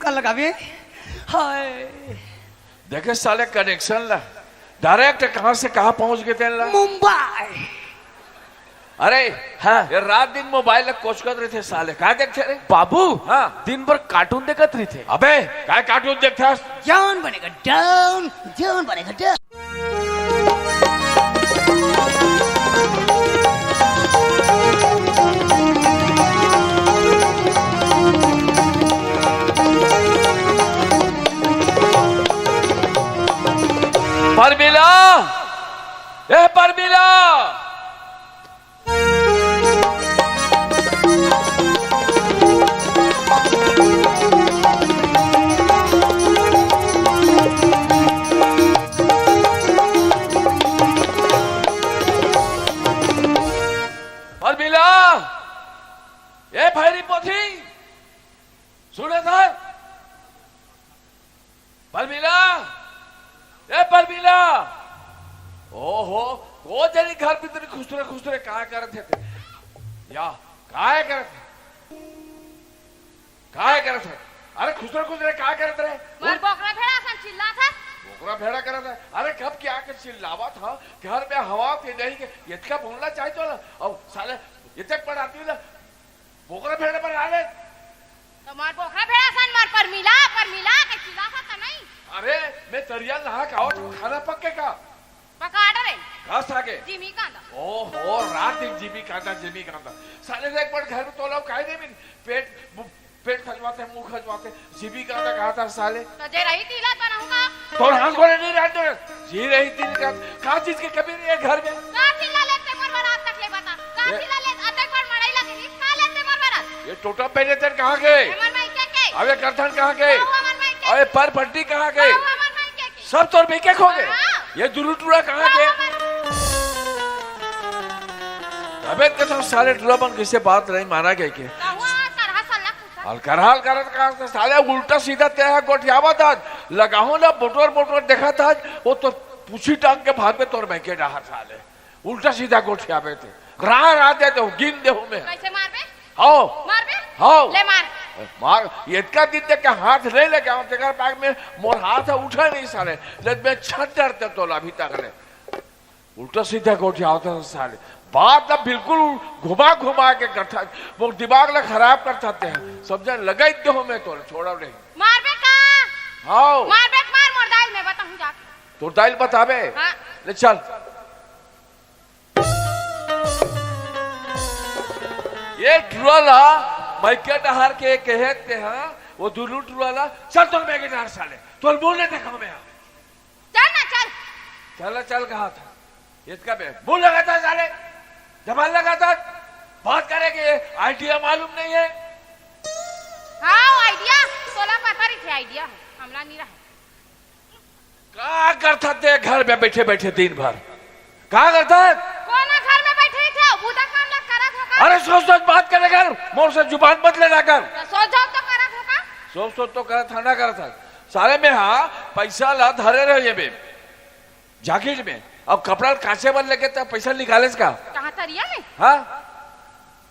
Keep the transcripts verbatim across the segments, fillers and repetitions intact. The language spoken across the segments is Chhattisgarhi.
का लगावे? हाय। देखे साले कनेक्शन ला, डायरेक्ट कहाँ से कहाँ पहुँच गे तेन ला। मुंबई। अरे, हाँ। ये रात दिन मोबाइल ला कोचकत रहिथे साले, का देखथे रे? बाबू, हाँ। दिन भर कार्टून देखत रहिथे। अबे, काय कार्टून देखथस? जौन बनेगा डाउन, जौन बनेगा डाउन। परमिला, ए परमिला। परमिला, ए भैरी पोथी, सुनत हस? परमिला, ए परमिला। ओहो, को जनी घर भीतरी खुसरे खुसरे काय करत हे ते? या, काय करत हे? काय करत हे? अरे खुसरे खुसरे काय करत रहे? मोर बोकरा भेड़ा असन चिल्लात हस। बोकरा भेड़ा करत हे? अरे कब के आके चिल्लावत हस? घर में हवा के नहीं के, इतका बोलना चाहिए तो ना। अब साले इतक पढ़ाती ना, बोकरा भेड़ा पर आ रहे। तो मोर बोकरा भेड़ा असन मोर परमिला, परमिला के चिल्लात हस त नहीं। अरे, मैं तरिया नहा के आवत हूँ, खाना पक के का? पका डरे। का सागे? जिमी कांदा। ओहो, रात दिन जिमी कांदा, जिमी कांदा। साले देख, पर घर में तोला काय नहीं मिल, पेट, मु-, पेट खजवाथे, मुंह खजवाथे, जिमी कांदा कहा था साले। तो जे रही तिला तो रहूंगा। तोर हाथ गोड़े नहीं रहते, जी रही तिल का, का चीज के कमी नहीं है घर में। का चिल्ला लेते मोर बरात तक ले बता, का ए- चिल्ला ले, अतक बार मड़ई लगे नहीं, का लेते मोर बरात? ये टोटा पहले तेरे कहाँ गए? हमर मायके के। अबे करधन कहाँ गए? वो हमर मायके। अबे पर पट्टी कहाँ गए? वो हमर मायके के। सब तोर बेके खो गए। हाँ। ये दुलू टूरा कहाँ के? अबे कसम साले टूरा बन कैसे बात नहीं माना गया के? कहुआ सरहा सल्ला कुत्ता। हल्का हल्का कहा तो साले उल्टा सीधा ते है गोठियावा था। लगाहो ना बोटोर बोटोर देखा था। वो तो पूछी टांग के भाग में तोर बेके रहा साले। उल्टा सीधा गोठियावे ते। राह राह दे दो, गिन दे हूँ मैं। कैसे मारबे? हाओ। मारबे? हाओ। ले मार। मार, इतका दिन तक के हाथ ले लेके आओ, तेकर बैग में मोर हाथ है, उठा नहीं साले। जब मैं छत डरते तो अभी तक ले। उल्टा सीधा गोठियावत था साले। बात ना बिल्कुल घुमा घुमा के करता, वो दिमाग ला खराब करता ते हैं। सब जन लगाई दे हूँ मैं तो, छोड़ा नहीं। मारबे का? हाओ। मारबे के मार, मोर दाई में बताऊँ जाके। तोर दाई ल बताबे? हाँ। ले चल। ये टुरा ला, मायके डहर के कहे ते हा, वो दुलू टुरा ला, चल तोर मायके डहर साले, तोर मुंह नहीं देखा मैं। चल ना, चल। चल, चल कहा था। इसका बे, मुंह लगाता साले, जबान लगाता, बात करे के idea मालूम नहीं है। हाँ, idea, तोला पता रही थे idea, हमला नहीं रहा। का करथा ते घर में बैठे बैठे दिन भर? का करथा? कोना घर में बैठे थे, बूता काम ला करत हो का? अरे सोच सोच बात करे कर, मोर से जुबान मत लड़ा कर। तो सोच सोच तो करत हो का? सोच सोच तो करत हा, ना करत हा। साले में हाँ, पैसा ला धरे रहे ये बे, जाकेट में। अब कपड़ा काचे बर लेके त पैसा निकालेस का? कहाँ तरिया में? हाँ।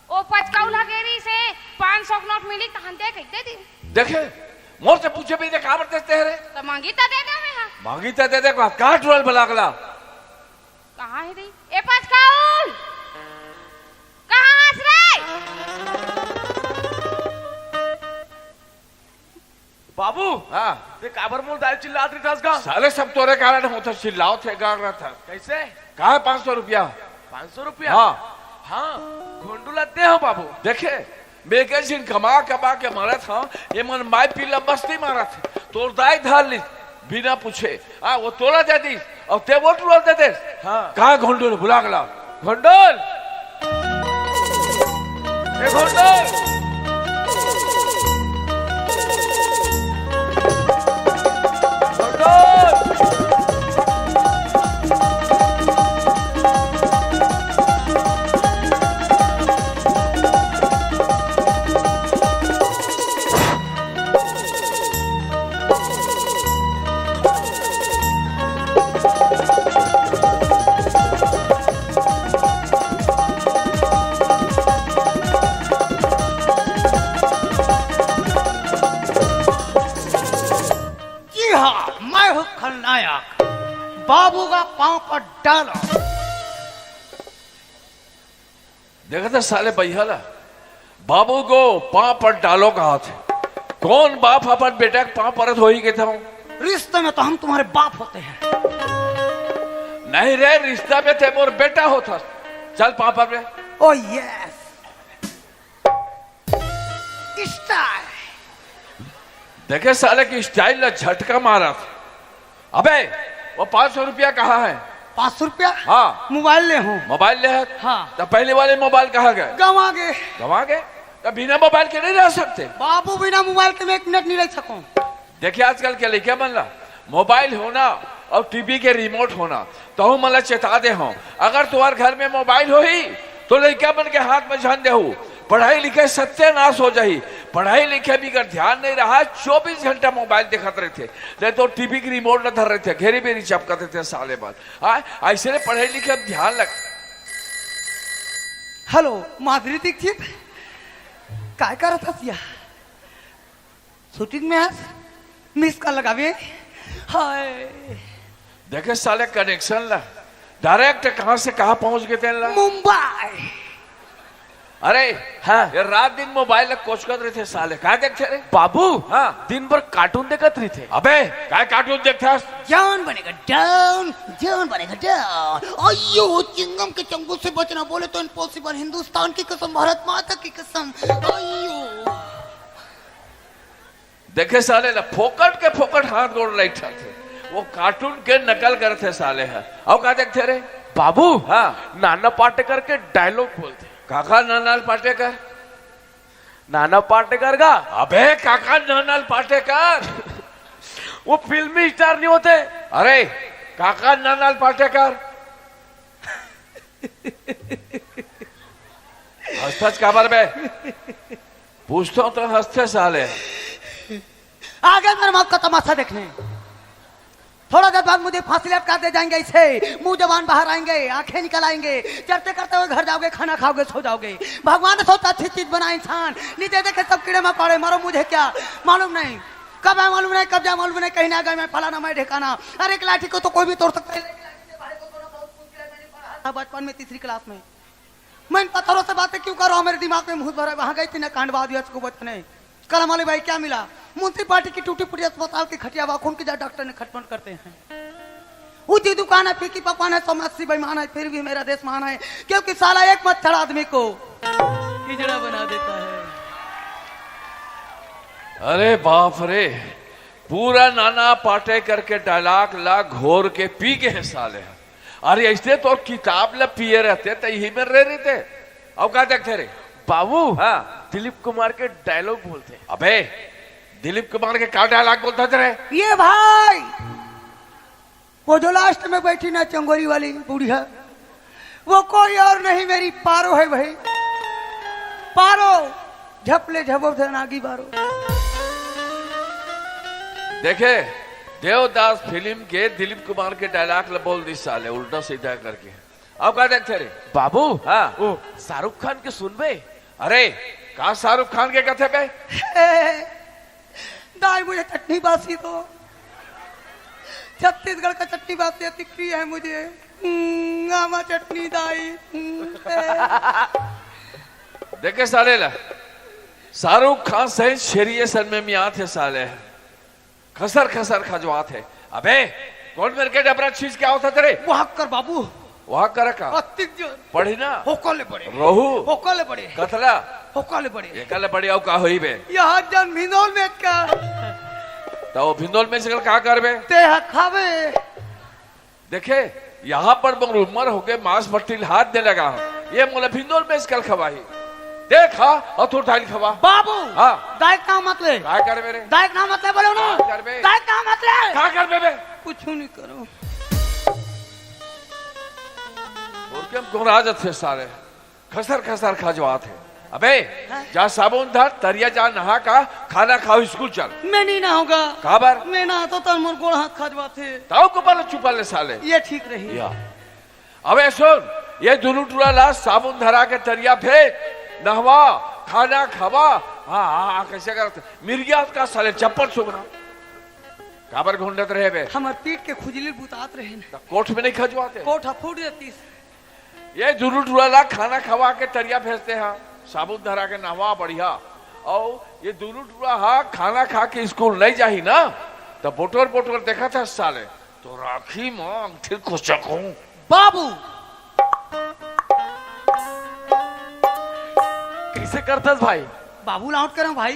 ओ पचकौल ह गेरी से पाँच सौ के नोट मिली, तहन दे कहि दे दी। देखे, मोर से पूछे भी दे, काबर देते हैं रे? तो मांगी तो दे दे मैं, हाँ। मांगी तो दे दे, का, का टुरा ल बला के ला? कहाँ है रे? ए पचकौल! कहाँ हस रे? बाबू, हाँ। ते काबर मोर दाई चिल्लात रहिथस गा? साले सब तोरे कारण होत हे, चिल्लावत हे, गाग रहा था। कैसे? कहाँ है पाँच सौ रुपया? पाँच सौ रुपया? हाँ। हाँ, घोंडू ला दे हो बाबू। देखे, मैं के झिन कमा कमा के मरत हूँ, ये मन माई पीला मस्ती मारत हे। तोर दाई धर ली, बिना पूछे। हाँ, वो तोला दे दी, अउ ते वो टुरा ल दे दे। हाँ। कहाँ घोंडू ल बुला के ला। घोंडू ल! ए घोंडू ल! घोंडू ल! हाँ, मैं हूँ खलनायक। बाबू का पाँव पर डालो। देखा था साले भैया ला, बाबू को पाँव पर डालो कहा थे। कौन बाप अपन बेटा के पाँव परत होही के था? रिश्ते में तो हम तुम्हारे बाप होते हैं। नहीं रे, रिश्ता में ते मोर बेटा होता। चल पाँव पर बे। ओ यस। स्टाइल। देखे साले की स्टाइल ला झटका मारा। अबे, वो पाँच सौ रुपया कहाँ है? पाँच सौ रुपया? हाँ। मोबाइल ले हूँ। मोबाइल ले है? हाँ। तो पहले वाले मोबाइल कहाँ गए? गंवा गए। गंवा गए? तो बिना मोबाइल के नहीं रह सकते। बाबू, बिना मोबाइल के मैं एक मिनट नहीं रह सकूँ। देखिए, आजकल के लइका मन ला मोबाइल होना और टीवी के रिमोट होना, तहू मन ला चेता दे हूँ, अगर तुम्हार घर में मोबाइल होही तो लइका मन के हाथ में झन देहू। पढ़ाई लिखाई सत्यानाश हो जाही। पढ़ाई लिखाई में अगर ध्यान नहीं रहा, चौबीस घंटा मोबाइल देखत रहिथे। नहीं तो टीवी के रिमोट ला धर रहिथे, घेरी बेरी चपकत रहिथे साले मन। हाँ, ऐसे ने पढ़ाई लिखाई में ध्यान लग। हेलो, माधुरी दीक्षित, काय करत हस या? शूटिंग में हस, मिस कॉल लगावे। हाय। देखे साले कनेक्शन ला, डायरेक्ट कहाँ से कहाँ पहुंच गए तेन ला। मुंबई। अरे, हाँ। ये रात दिन मोबाइल ला कोचकत रहिथे साले, का देखथे रे? बाबू, हाँ। दिन भर कार्टून देखत रहिथे। अबे, काय कार्टून देखथस? जॉन बनेगा डॉन, जॉन बनेगा डॉन। अयो, चिंगम के चंगुल से बचना, बोले तो इम्पॉसिबल, हिंदुस्तान की कसम, भारत माता की कसम। अयो। देखे साले ला, फोकट के फोकट हाथ गोड़ लइठाथे। वो कार्टून के नकल करथे साले ह। अउ का देखथे रे? बाबू, हाँ। नाना पाटेकर के डायलॉग बोलथे। काका नाना पाटेकर? नाना पाटेकर का? अबे काका नाना पाटेकर। वो फिल्मी स्टार नहीं होते? अरे काका नाना पाटेकर। हंसथस काबर बे? पूछता हूँ तो हंसथे साले। आगे मेरे मौत का तमाशा देखने। थोड़ा देर बाद मुझे फांसी लटका दे जाएंगे, ऐसे मुंह जबान बाहर आएंगे, आंखें निकल आएंगे, चढ़ते करते हुए घर जाओगे, खाना खाओगे, सो जाओगे। भगवान ने सोचा अच्छी चीज बना इंसान, नहीं दे देखे सब कीड़े मकोड़े, मरो मुझे क्या मालूम नहीं, कब आए मालूम नहीं, कब जाए मालूम नहीं, कहीं ना गए मैं फलाना मैं ढेकाना। अरे एक लाठी को तो कोई भी तोड़ सकता है, लेकिन लाठी से भाई को तोड़ना बहुत मुश्किल है। मैंने पढ़ा था बचपन में तीसरी क्लास में। मैं इन पत्थरों से बातें क्यों कर रहा हूँ? मेरे दिमाग में भूत भरा है। वहां गई थी ना कांडवा आदिवासी को बचपने। करम वाले भाई क्या मिला? मुंशी पार्टी की टूटी फूटी अस्पताल की खटिया वा खून की जा डॉक्टर ने खटपट करते हैं। ऊंची दुकान है, फीकी पकवान है, समाज से बेईमान है, फिर भी मेरा देश महान है, क्योंकि साला एक मच्छर आदमी को हिजड़ा बना देता है। अरे बाप रे, पूरा नाना पाटेकर के डायलॉग ला घोर के पी के हैं साले। अरे ऐसे तो किताब ला पिए रहते तो यही में रह रहते। अब का देखते रे? बाबू, हाँ। दिलीप कुमार के डायलॉग बोलते हैं। अबे दिलीप कुमार के का डायलॉग बोलता थे रे? ये भाई, वो जो लास्ट में बैठी ना चंगोरी वाली बुढ़िया, वो कोई और नहीं, मेरी पारो है भाई। पारो, झपले झबो थे नागी बारो। देखे, देवदास फिल्म के दिलीप कुमार के डायलॉग ल बोल दी साले, उल्टा सीधा करके। अब का देखते रे? बाबू, हाँ। वो शाहरुख खान के सुनबे? अरे, का शाहरुख खान के कथे बे? दाई, मुझे चटनी बासी दो। छत्तीसगढ़ का चटनी बासी अति प्रिय है मुझे। हम्म, आमा चटनी दाई। हम्म, ए। देखे साले ला, शाहरुख खान सहित शेरिए सन में मियाँ थे साले। खसर खसर खजवात है। अबे, कौन मेरे के डबरा चीज क्या होता तेरे? वहां कर बाबू। वहां कर का? अतिक जो पढ़ी ना। होकले बड़े। रोहू। होकले बड़े। कतला। होकले बड़े। एकले बड़े अउ का होई बे? यह जन भिंदोल में का। तो भिंदोल में से का करबे? ते हा खावे। देखे, यहाँ पर मोर उम्र होके मांस मट्टी ल हाथ दे लगा हूँ। ये मोला भिंदोल में से कल खवाही। देख, हाँ, और तू डाल खवा। बाबू, हाँ। दाई का नाम मत ले। काय करबे रे? दाई का नाम मत ले, बोलो ना। काय करबे? दाई का नाम मत ले। काय करबे बे? कुछ नहीं करो। और क्या हमको राज अच्छे सारे खसर खसर खजवात है। अबे, हाँ? जा साबुन धर, तरिया जा, नहा का, खाना खाओ, स्कूल चल। मैं नहीं नहाऊंगा। काबर? मैं नहाता तो मोर गोड़ हाथ खजवात है। ताऊ को बोलो चुपा ले साले। ये ठीक रही। या। अबे सुन, ये दोनों टूरा ला साबुन धरा के तरिया भेज, नहवा, खाना खवा। हाँ, हाँ, हाँ, कैसे करते? मिर्गियात का साले चप्पल सुगना। काबर घुंडत रहे बे? हमर पीठ के खुजली बुतात रहे न। त कोठ में नहीं खजुआते? कोठ ह फूट देतिस। ये दुलू टुरा ला खाना खवा के तरिया भेजते हैं, साबुन धरा के नहवा बढ़िया। और ये दुलू टुरा हा खाना खा के स्कूल नहीं जाही ना, त बोटर बोटर देखत है साले, तो राखी में अंगठी खुसकहूं। बाबू, कैसे करतस भाई? बाबू लाउट करम भाई।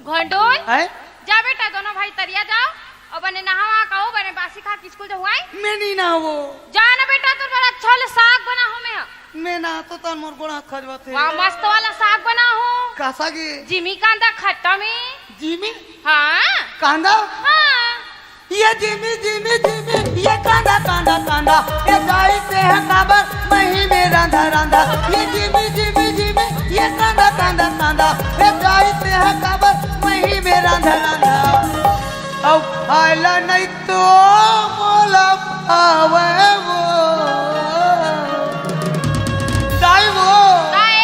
घोंडूल, हैं? जा बेटा, दोनों भाई तरिया जाओ और बने नहावा का हो, बने बासी खा के स्कूल जाओ, आई? मैं नहीं नहावो। जा ना बेटा, तोर बर अच्छा ले साग बनाहूं मैं। मैं नहातो तन मोर गोड़ हाथ खजवाथे। वाह, मस्त वाला साग बनाहूं। का साग ए? जिमी कांदा खट्टा में। जिमी? हाँ। कांदा? हाँ। ये जिमी, जिमी, जिमी, ये कांदा, कांदा, कांदा, ये जाई से है काबर, मही में रांधा, रांधा। ये जिमी, जिमी, जिमी, ये कांदा, कांदा, कांदा, ये जाई से है काबर, मही में रांधा, रांधा। अब खाइला नहीं तो मोला पावे वो। दाई वो। दाई।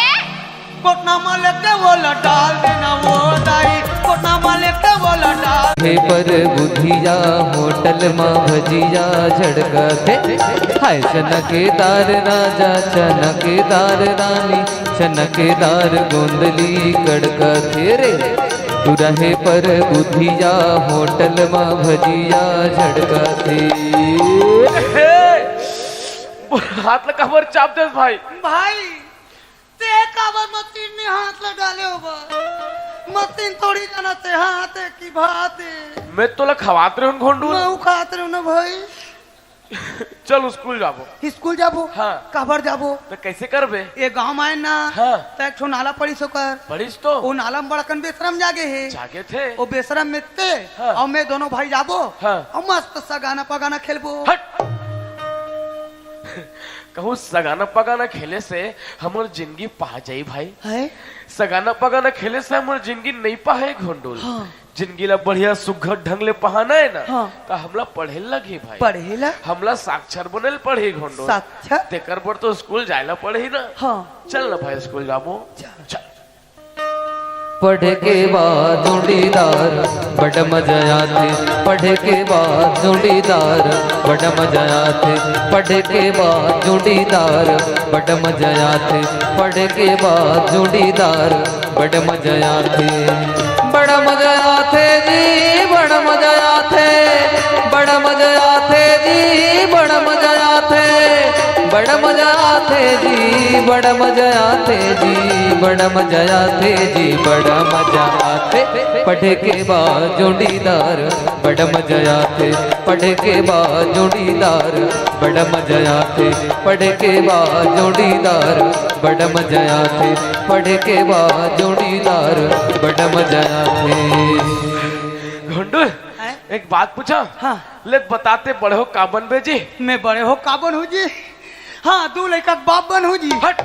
कोटना मा लेके वो लटाल देना वो दाई, कोटना मा लेके वो लटाल। हे पर बुधिया होटल मा भजिया झड़कथे, हाय चनकेदार राजा चनकेदार रानी, चनकेदार गोंदली कड़कथे रे। तू रहे पर बुधिया होटल मा भजिया झड़कथे। हे, हाथ ला काबर चाप देस भाई? भाई, ते काबर मशीन में हाथ ला डाले हो बा? मशीन थोड़ी जाना ते हाथ है कि भात है। मैं तोला खवात रहे हूँ घोंडू। मैं खात रहे हूँ ना भाई। चल स्कूल जाबो। स्कूल जाबो? हाँ। काबर जाबो? तो कैसे करबे? ये गांव में आए ना। हाँ। तो एक ठो नाला पड़ीस ओकर। पड़ीस तो? वो नाला में बड़कन बेसरम जागे है। जागे थे। वो बेसरम में ते हाँ। और मैं दोनों भाई जाबो। हाँ। और मस्त सगाना पगाना खेलबो। हट। कहूँ सगाना पगाना खेले से हमर जिंदगी पहा जाई भाई। हैं? सगाना पगाना खेले से हमर जिंदगी नहीं पहाए घोंडूल। हाँ। जिंदगी ला बढ़िया सुघर ढंग ले पहाना है ना, हाँ। तो हमला पढ़े लगही भाई। पढ़े ला? हमला साक्षर बने ल पढ़ही घोंडूल। साक्षर? तेकर बर तो स्कूल जाए ला पढ़ही ना। हाँ। चल ना भाई स्कूल जाबो। चल। चल। पढ़े के बाद जोड़ीदार बड़ मजा आथे, पढ़े के बाद जोड़ीदार बड़ मजा आथे, पढ़े के बाद जोड़ीदार बड़ मजा आथे, पढ़े के बाद जोड़ीदार बड़ मजा आथे, बड़ मजा आथे जी, बड़ मजा आथे, बड़ मजा आथे जी, बड़ मजा आथे, बड़ मजा आथे जी, बड़ मजा आथे जी, बड़ मजा आथे जी, बड़ मजा आथे। पढ़े के बाद जोड़ीदार बड़ मजा आथे, पढ़े के बाद जोड़ीदार बड़ मजा आथे, पढ़े के बाद जोड़ीदार बड़ मजा आथे, पढ़े के बाद जोड़ीदार बड़ मजा आथे। घोंडू, हैं? एक बात पूछा? हाँ। ले बता ते बड़े हो का बनबे जी? मैं बड़े हो का बनहूँ जी? हाँ, दू लइका के बाप बनहूँ जी। हट।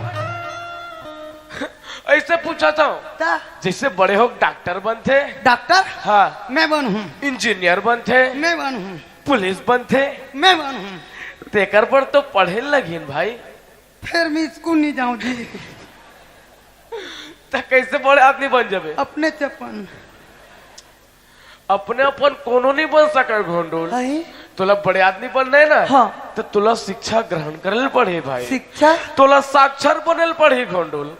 ऐसे पूछा था। ता? जैसे बड़े हो डॉक्टर बनथे। डॉक्टर? हाँ। मैं बनहूँ। इंजीनियर बनथे। मैं बनहूँ। पुलिस बनथे। मैं बनहूँ। तेकर बर तो पढ़े लगिन भाई। फिर मैं स्कूल नहीं जाऊँ जी। त कैसे बड़े आदमी बन जाबे? अपने चपन। अपने अपन कोनो नहीं बन सके घोंडूल। हैं? तोला बड़े आदमी बनना है ना? हाँ। तो तोला शिक्षा ग्रहण करे ल पड़ही भाई। शिक्षा? तोला साक्षर बने ल पड़ही घोंडूल।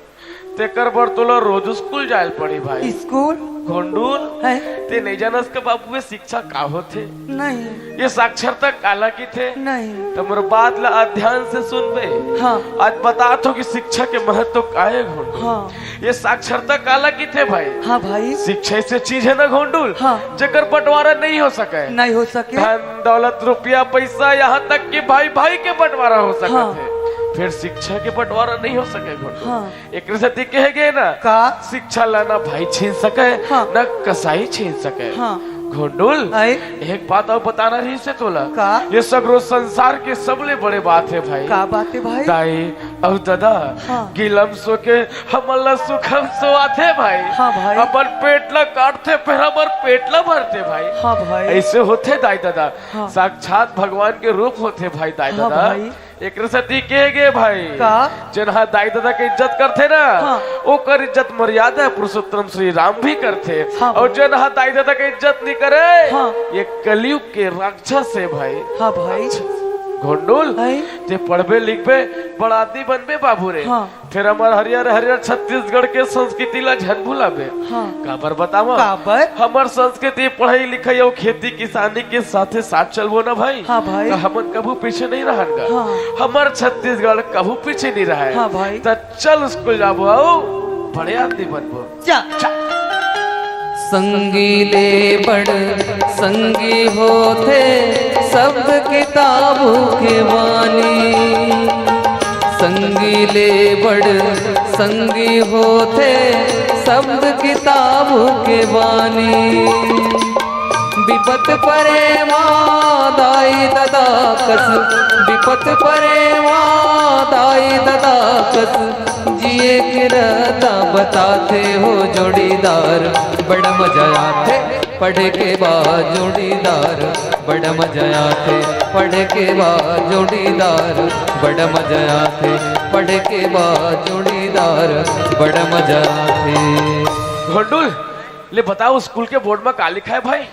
तेकर बर तोला रोज स्कूल जाए ल पड़ही भाई। स्कूल? घोंडूल। हैं? ते नहीं जानस के बाबू, ये शिक्षा का होथे? नहीं। ये साक्षरता काला किथे? नहीं। त मोर बात ला ध्यान से सुनबे। हाँ। आज बतात हो कि शिक्षा के महत्व का हे घोंडूल। हाँ। ये साक्षरता काला किथे भाई? हाँ भाई। शिक्षा ऐसे चीज है ना घोंडूल, हाँ। जेकर बंटवारा नहीं हो सके। नहीं हो सके। धन दौलत रुपया पैसा, यहाँ तक कि भाई भाई के बंटवारा हो सकत हाँ। हे, फिर शिक्षा के बंटवारा नहीं हो सके घोंडूल। हाँ। एकरे सेती कहे गए ना, का? शिक्षा ला ना भाई छीन सके, हाँ। ना कसाई छीन सके। हाँ। घोंडूल, आए? एक बात और बताना रहिस हे तोला। का? ये सगरो संसार के सबले बड़े बात हे भाई। का बात हे भाई? दाई अउ ददा, हाँ। गिलम सो के हमन ला सुखम सोआथे भाई। हाँ भाई। अपन पेट ला काटथे, फेर हमर पेट ला भरथे भाई। हाँ भाई। ऐसे होथे दाई ददा। हाँ। साक्षात भगवान के रूप होथे भाई दाई हाँ ददा। भाई। एकरे सेती के गे भाई, का? जेन हा दाई ददा के इज्जत करथे ना, हाँ। ओकर इज्जत मर्यादा पुरुषोत्तम श्री राम भी करथे। हाँ। अउ जेन हा दाई ददा के इज्जत नइ करे, हाँ। ये कलयुग के राक्षस हे भाई। हाँ भाई। घोंडुल, भाई। ते पढ़बे लिखबे, बड़ा आदमी बनबे बाबू रे। हाँ। फेर हमर हरियर हरियर छत्तीसगढ़ के संस्कृति ला झन भुलाबे। हाँ। काबर बतावं? काबर? हमर संस्कृति, पढ़ई लिखई अउ खेती किसानी के साथे साथ चलबो ना भाई। हाँ भाई। त हमन कभू पीछे नइ रहन गा। हाँ। हमर छत्तीसगढ़ कभू पीछे नइ रहय। हाँ भाई। त चल स्कूल जाबो अउ बड़े आदमी बनबो। जा। जा। संगी ले बड़ संगी होथे शब्द किताबों के बानी। संगी ले बड़ संगी होथे शब्द किताबों के बानी। बिपत परे मा दाई ददा कस, बिपत परे मा दाई ददा कस, जिए के रता बताथे हो जोड़ीदार, बड़ा मजा आथे पढ़े के बाद जोड़ीदार, बड़ा मजा आथे पढ़े के बाद जोड़ीदार, बड़ा मजा आथे पढ़े के बाद जोड़ीदार, बड़ा मजा आथे। घोंडुल, ले बताओ, स्कूल के बोर्ड में का लिखा है भाई?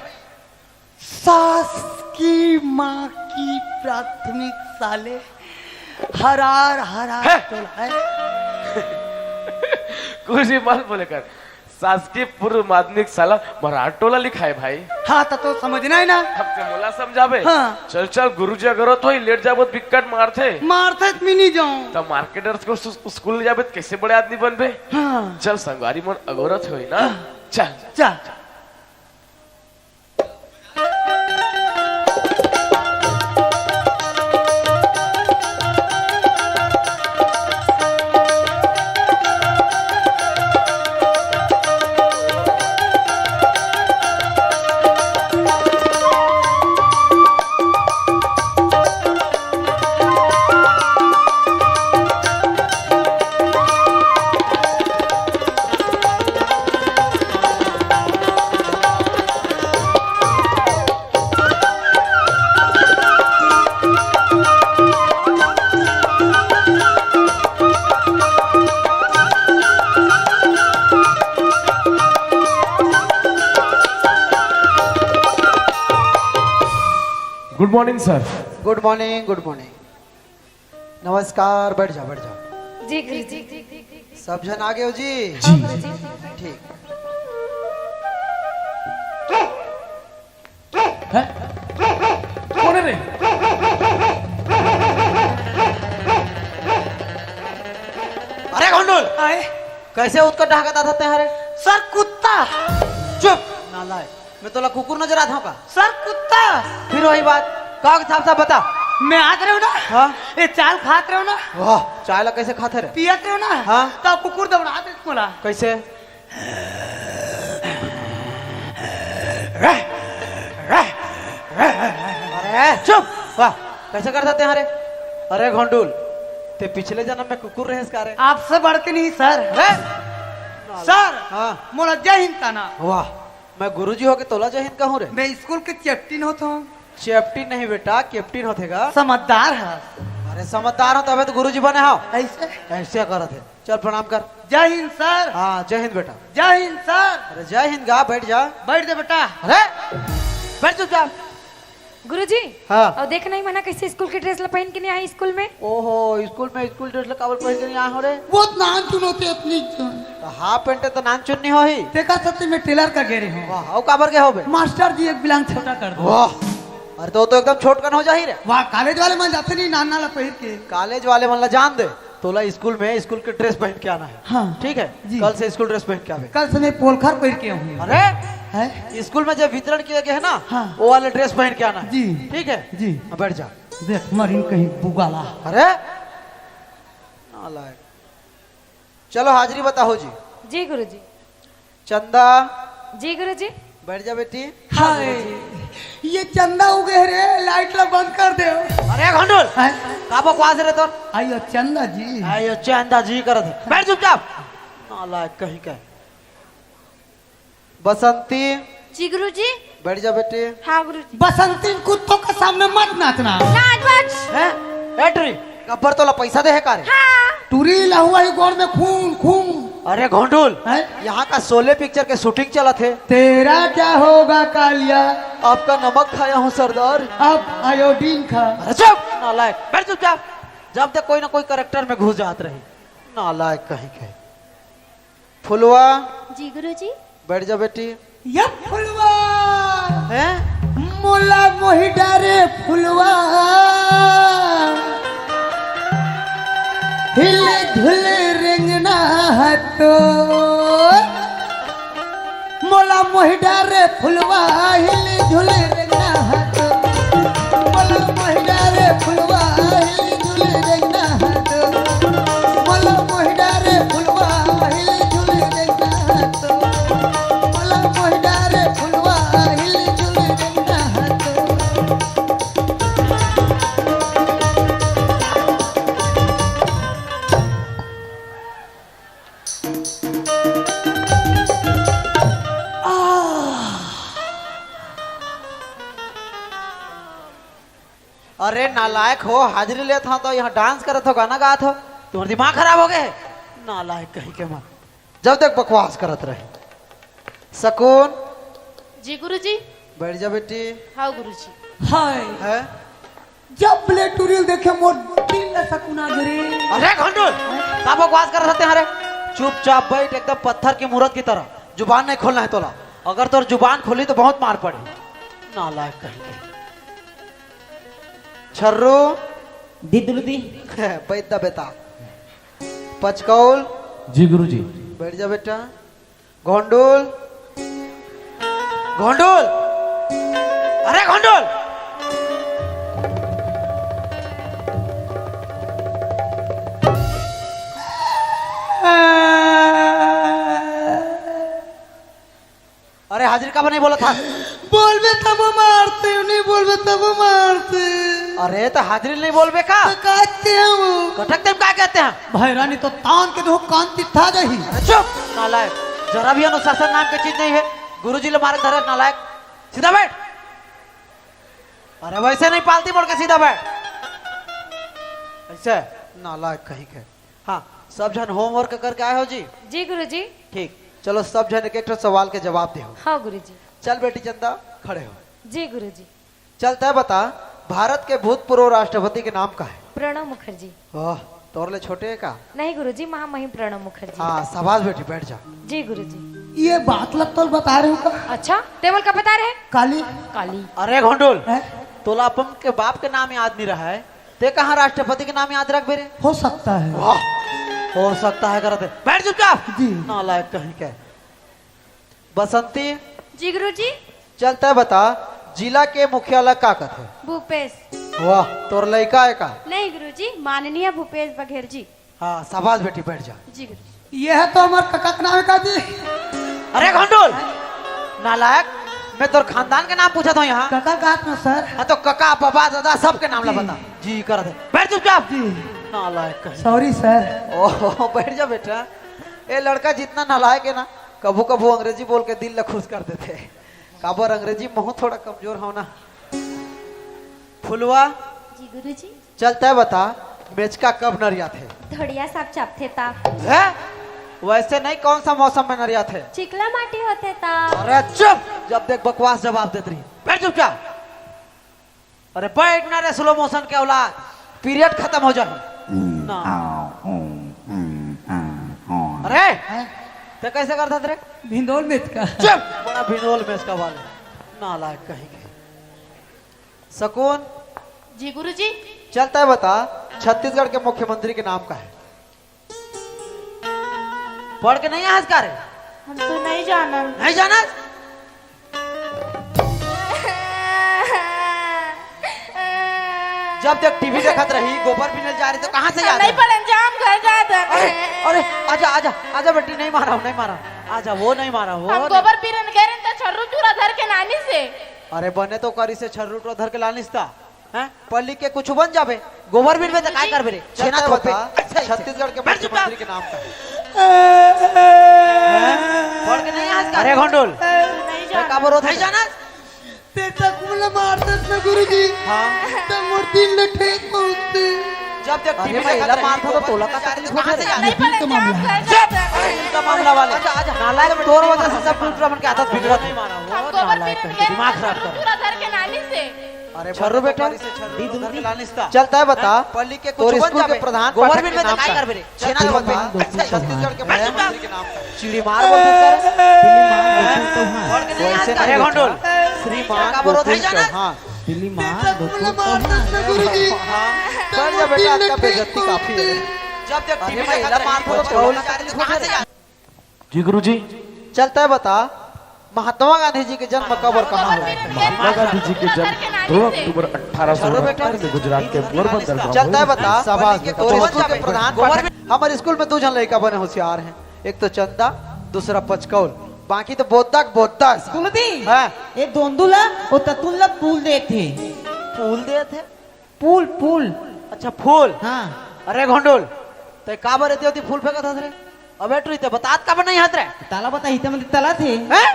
शासकीय माँ की प्राथमिक शाले हरार हरार है? टोला है। कुछ भी मत बोले कर, शासकीय पूर्व माध्यमिक शाला मरार टोला लिखा है भाई। हाँ, त तो समझना है ना। अब ते मोला समझाबे। हाँ। चल चल, गुरुजी अगर होत होई, लेट जाबो त बिक्कट मारथे। मारथे त मैं नहीं जाऊँ। त मार्केटर्स को सु-, स्कूल ले जाबे त कैसे बड़े आदमी बनबे? हाँ। चल संगवारी मन अगोरत होई ना। हाँ। चल। चल। गुड मॉर्निंग सर। गुड मॉर्निंग, गुड मॉर्निंग। नमस्कार, बैठ जाओ, बैठ जाओ। जी, जी, जी, जी, जी, जी। सब झन आ गए हो जी? जी। ठीक। हैं? कौन है रे? अरे घोंडुल, आए। कैसे उतका डहकत आथस तें हरे? सर, कुत्ता। चुप, नालायक। मैं तोला कुकुर नजर आत हूँ का? सर, कुत्ता। फिर वही बात, का के साफ साफ बता। मैं आत रहे हूँ ना, हाँ? ये चाय ल खात रहे हूँ ना। वाह, चाय ला कैसे खाथे रे? पियत रहे हूँ ना, हाँ? त कुकुर दौड़ात रहे मोला। कैसे? अरे चुप, वाह, कैसे करथस तें हरे? अरे घोंडुल, तें पिछले जन्म में कुकुर रहेस का रे? आपसे बढ़ के नहीं सर। अरे सर, हाँ। मोला जय हिंद कहना। वाह, मैं गुरुजी होके तोला जय हिंद कहूँ रे? मैं स्कूल के कैप्टन होत हूँ। कैप्टन नहीं बेटा, कैप्टन होथे गा। समझदार है। अरे समझदार हो तभे तो गुरुजी बने हो। ऐसे? ऐसे करत हे। चल प्रणाम कर। जय हिंद सर। हाँ, जय हिंद बेटा। जय हिंद सर। अरे जय हिंद गा, बैठ जा। बैठ जा बेटा। अरे बैठ चुपचाप। गुरुजी, हाँ। अउ देख नहीं मना कैसे स्कूल के ड्रेस ला पहन के नहीं आई स्कूल में? ओहो, स्कूल में स्कूल ड्रेस ला काबर पहन के नहीं आए हो रे? बहुत नानचुन होथे अपनी जन। त हाफ पैंट त नानचुन नहीं होही। तेकर सेती मैं टेलर करा गे रहे हूँ। वाह, अउ काबर गे होबे? मास्टर जी एक बिलांग छोटा कर दो। वाह, अरे तो, तो एकदम छोटकन हो जाही रे। वाह, कॉलेज वाले मन जाथे नहीं नान नान ला पहिर के। कॉलेज वाले मन ला जान दे, तोला स्कूल में स्कूल के ड्रेस पहन के आना है। हाँ। ठीक है? जी। कल से स्कूल ड्रेस पहन के आबे। कल से मैं पोलखर पहिर के आऊँ। अरे हैं? स्कूल में जब वितरण किया गया है ना, हाँ। वो वाले ड्रेस पहन के आना है। जी। ठीक है? जी। हाँ, बैठ जा। देख, मरीन कहीं बुगाला। अरे नालायक। चलो, हाजिरी बताओ जी। जी गुरुजी। चंदा। जी गुरुजी। बैठ जा बेटी। हाय, ये चंदा उगे रे, लाइट ला बंद कर दे। अरे घोंडुल, हैं? का बकवास रे तोर? आयो चंदा जी। आयो चंदा जी करत हे। बैठ चुपचाप। नालायक कहीं का। बसंती। जी गुरुजी। बैठ जा बेटी। हाँ गुरुजी। बसंती कुत्तों के सामने मत नाचना। नाच बच। हैं? ए टुरी, गब्बर तोला पैसा दे हे का रे? हाँ। टुरी लहुआ ही गोड़ में खून, खून। अरे घोंडुल, हैं? यहाँ का शोले पिक्चर के शूटिंग चलत हे। तेरा क्या होगा कालिया? आपका नमक खाया हूँ सरदार। अब आयोडीन खा। अरे चुप, नालायक, बैठ चुपचाप। जब तक कोई ना कोई कैरेक्टर में घुस जात रही, नालायक कहीं के। फुलवा। जी गुरुजी। बैठ जा बेटी। ये फुलवा। हैं? मोला मोहि डारे फुलवा। हिले झुले रेंगना हतो। मोला मोहि डारे फुलवा, हिले झुले रेंगना हतो। मोला मोहि डारे फुलवा, हिले झुले रेंगना हतो। मोला मोहि डारे फुलवा, हिले झुले रेंगना हतो। मोला मोहि डारे फुलवा, हिले झुले रेंगना हतो। अरे नालायक हो, हाजिरी लेत हो तो यहाँ डांस करत हो, गाना गात हो, तुम्हारा दिमाग खराब हो गए? नालायक कहीं के मन। जब तक बकवास करत रहे। सकून। जी गुरुजी। बैठ जा बेटी। हाँ गुरुजी। हाय। है? जब ले टुरी ल देखे मोर दिल ल सकून आ गे रे। अरे घोंडुल, का बकवास करत हते हरे? चुपचाप बैठ, एकदम पत्थर की मूरत की तरह। जुबान नहीं खोलना है तोला। अगर तोर जुबान खोली तो बहुत मार पड़ी। नालायक कहीं के। छर्रू। दी दुलदी। बैठ दा बेटा। पचकौल। जी गुरुजी। बैठ जा बेटा। घोंडुल। घोंडुल। अरे घोंडुल। अरे हाजिरी काबर नहीं बोलत हस? बोलबे तब मारते, नहीं बोलबे तब मारते। अरे तो हाजिरी नहीं बोलबे का? तो कहते हैं वो। कटक देम का कहते हैं? भाई रानी तो तान के देखो कान तित्था जाही। अरे चुप नालायक, जरा भी अनुशासन नाम की चीज नहीं है। गुरुजी ले मारे धरे नालायक, सीधा बैठ। अरे वैसे नहीं पालती मोड़ के, सीधा बैठ। ऐसे नालायक कहीं के। हाँ, सब झन होमवर्क करके आए हो जी? जी गुरुजी। ठीक, चलो सब झन एक एक ठो सवाल के जवाब देहो। हाँ गुरुजी। चल बेटी चंदा, खड़े हो। जी गुरुजी। चल तय बता, भारत के भूतपूर्व राष्ट्रपति के नाम का है? प्रणव मुखर्जी। वाह, तोर ले छोटे है का? नहीं गुरुजी, महामहिम प्रणव मुखर्जी। हाँ, शाबाश बेटी, बैठ जा। जी गुरुजी। ये बात लग तो बता रहे हो का? अच्छा, ते मोला का बता रहे? काली। काली। अरे घोंडुल, हैं? तोला अपन के बाप के नाम याद नहीं रहा है, ते कहाँ राष्ट्रपति के नाम याद रखबे रे? हो सकता है। वाह, हो सकता है करते। बैठ चुपचाप। जी। नालायक कहीं के। बसंती। जी गुरुजी। चल तय बता, जिला के मुखिया ला का कथे? भूपेश। वाह, तोर लइका है का? नहीं गुरुजी, माननीय भूपेश बघेल जी। हाँ, शाबाश बेटी, बैठ जा। जी गुरुजी। ये है तो हमार कका के नाम है का जी? अरे घोंडुल, नालायक, मैं तोर खानदान के नाम पूछत हूँ यहाँ। कका का नाम सर? हाँ तो कका, बाबा, दादा, सबके नाम ला जी। बता। जी कर दे, बैठ चुपचाप। जी। नालायक कहीं। Sorry sir. ओहो, बैठ जा बेटा। ए लड़का जितना नालायक है ना, कभू कभू अंग्रेजी बोल के दिल ला खुश कर देथे। काबर अंग्रेजी महूँ थोड़ा कमजोर हूँ ना। फुलवा। जी गुरुजी। चल तय बता, मेचका कब नरियाथे? धड़िया सांप चापथे ता। है? वैसे नहीं, कौन सा मौसम में नरियाथे? चिकला माटी होथे ता। अरे चुप, जब देख बकवास जवाब देत रही। बैठ चुपचाप। अरे बैठ ना रे स्लो मोशन के औलाद, पीरियड खत्म हो जाही। ना। अरे, हैं? ते कैसे करत हस रे? भिंडोल मेचका। चुप, बड़ा भिंडोल मेचका वाले, नालायक कहीं के। सकून। जी गुरुजी। चल तय बता, छत्तीसगढ़ के मुख्यमंत्री के नाम का है? पढ़ के नहीं आस का रे? हम तो नहीं जानन। नहीं जानस? जब देख टीवी देखत रही, गोबर बीने ल जा रही तो कहाँ से हम याद नहीं है? पढ़न, जा हम घर जात हन। अरे, अरे, आजा, आजा, आजा बेटी, नहीं मारा हूँ, नहीं मारा। आजा, वो नहीं मारा, वो हम नहीं। गोबर बीने ल गे रहेन तो छर्रू टूरा धर के लानिस हे। अरे बने तो करिस हे, छर्रू टूरा धर के लानिस ता। हैं? पढ़ लिख के कुछ बन जाबे, गोबर बीनबे त काय करबे रे? छेना चल थोपे। बता, अच्छा, अच्छा। छत्तीसगढ़ के बैठ चुप। मुख्यमंत्री के नाम का है? हैं? पढ़ के नहीं आस का? अरे घोंडुल, नहीं मैं जानन। का बोलो था? नहीं जानस? ते तक मुला मार दस ना गुरुजी। हाँ। ते मोर दिल ले ठेस पहुंचते। जब देख अरे टीवी भाई, देखत एला रही, मारथा तो गोबर तोला में का जा रही, तकलीफ तो होथे कहाँ से रे? जा रही? चुप! अरे, इनका मामला है। अच्छा, अच्छा, अच्छा, इनका मामला वाले। अच्छा, अच्छा। नालायक, तोर वजह से सब टूट रहा, मन के आदत बिगड़त। हम गोबर पीने गए दिमाग खराब कर। पूरा घर के नाली से। अरे छर्रू बेटा, घर के नाली से। चलता है बता, पल्ली के कुछ तोर बन स्कूल के जाबे। प्रधान गोबर पाठक बिन के में नाम काय का? करबे रे? छेना छर्रू गोबर। बता, छत्तीसगढ़ के मुख्यमंत्री के नाम का। चिड़ी मार बोलते सर। चिड़ी मार बोलते तो हाँ। और के नहीं वैसे आता। नहीं अरे बोलता। घोंडोल। श्रीमान का बोलो गोकुल भाई जाना? चौहान। दिल्ली मार, बेटा, दो बोला तो मार, हाँ। दस में गुरु जी। हाँ। तो बैठ जा बेटा, आपका बेइज्जती काफी है। जब देख अरे टीवी भाई, देखा इधर मार करेंगे, बोलो, बोलो, कहाँ से जा-, जी गुरु जी। चलता है बता, महात्मा गांधी जी के जन्म कब और कहाँ हुआ? महात्मा गांधी जी के जन्म दो अक्टूबर अठारह सौ उनहत्तर में गुजरात के पोरबंदर गांव चलता है में बता, शाबाश बेटा। और स्कूल के प्रधान पाठक, हमारे स्कूल में दो जन लड़का बने होशियार हैं, एक तो चंदा, दूसरा पचकौल। बाकी तो बोद्दा के बोद्दा है। सुनती? हाँ। ये दोंदू ला, वो ततुल ला फूल देथे। फूल देथे? फूल, फूल। अच्छा, फूल। हाँ। अरे घोंडोल, ते काबर एती ओती फूल फेंकत हस रे? अबे टुरी, ते बतात काबर नहीं हस रे? ताला बता, हिते में तला थे। हैं?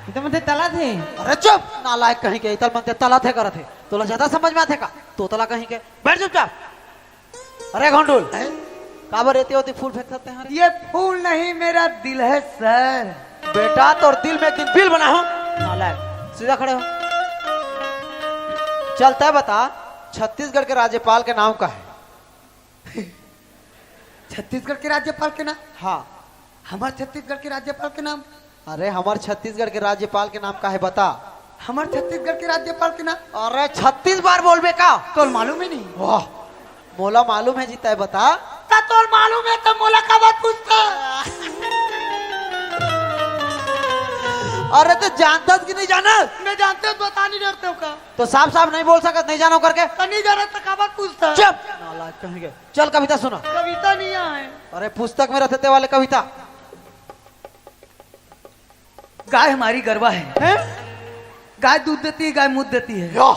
हिते में तला थे। अरे चुप, नालायक कहीं के, इतल मन ते तला थे करत हे। तोला ज्यादा समझ में आथे का? तोतला कहीं के। बैठ चुपचाप। अरे घोंडुल, हैं? काबर एती ओती फूल फेंकत हस रे? ये फूल नहीं, मेरा दिल है सर। बेटा, तोर दिल में एक दिन बिल बनाहूं। नालायक, सीधा खड़े हो। चलता है बता, छत्तीसगढ़ के राज्यपाल के नाम का है? छत्तीसगढ़ के राज्यपाल के नाम? हाँ। हमार छत्तीसगढ़ के राज्यपाल के नाम? अरे, हमार छत्तीसगढ़ के राज्यपाल के नाम का है, बता। हमार छत्तीसगढ़ के राज्यपाल के नाम? अरे, छत्तीस बार बोलबे का? तोला मालूम ही नहीं। वाह, मोला मालूम है जी, तैं बता। त तोला मालूम है त मोला काबर पूछथस? अरे, तैं जानथस कि नहीं जानस? मैं जानथों, बता नहीं डरथों का? तो साफ साफ नहीं बोल सकत, नहीं जानों करके? त नहीं जानस त काबर पूछथस? चुप। नालायक कहीं के। चल, कविता सुना। कविता नहीं आए। अरे, पुस्तक में रथे ते वाले कविता। गाय हमारी गरवा है। हैं? गाय दूध देती है, गाय मूत देती है। यो।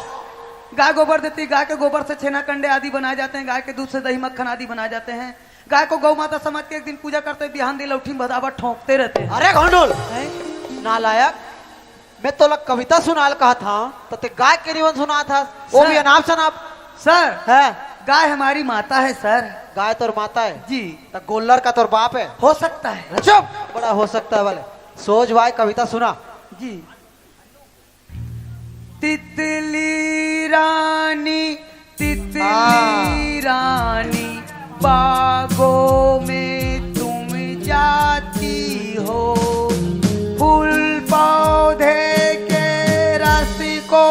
गाय गोबर देती है, गाय के गोबर से छेना, कंडे आदि बनाए जाते हैं, गाय के दूध से दही, मक्खन आदि बनाए जाते हैं। गाय को गौ माता समझ के एक दिन पूजा करते हैं, बिहान दिन लौठी में भदाभद ठोंकते रहते हैं। अरे घोंडुल, हैं? नालायक, मैं तोला कविता सुनाय ल कहत हंव, त ते गाय के निबंध सुनाथस, वो सर। भी अनाप शनाप। सर, हैं? गाय हमारी माता है सर। गाय तोर माता है? जी। त गोल्लर का तोर बाप है? हो सकता है। चुप, बड़ा हो सकता है वाले। सोझ वाय कविता सुना। जी। तितली रानी, तितली हाँ। रानी, बागों में तुम जाती हो, फूल पौधे के रस को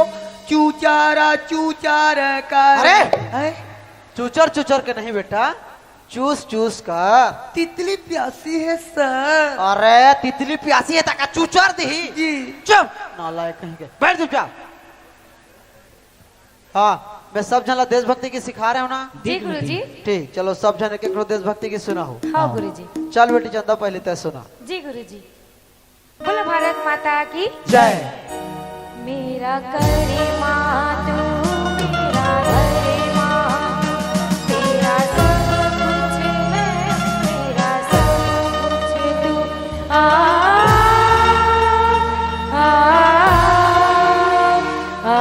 चूचारा चूचार कर। अरे! हैं? चूचर चूचर के नहीं बेटा, चूस चूस कर। तितली प्यासी है सर। अरे, तितली प्यासी है, तका चूचर दिही। जी। चुप, नालायक कहीं के। बैठ चुपचाप। हाँ, मैं सब झन ला देशभक्ति गीत सिखा रहे हो ना? जी गुरुजी। ठीक, चलो सब झन एक एक ठो देशभक्ति गीत सुनाओ। हाँ गुरुजी। चल बेटी चंदा, पहले तैं सुना। जी गुरुजी। बोलो भारत माता की जय। मेरा करिमा तू, मेरा धरिमा, तेरा सब कुछ मैं, मेरा सब कुछ तू। आ, आ, आ,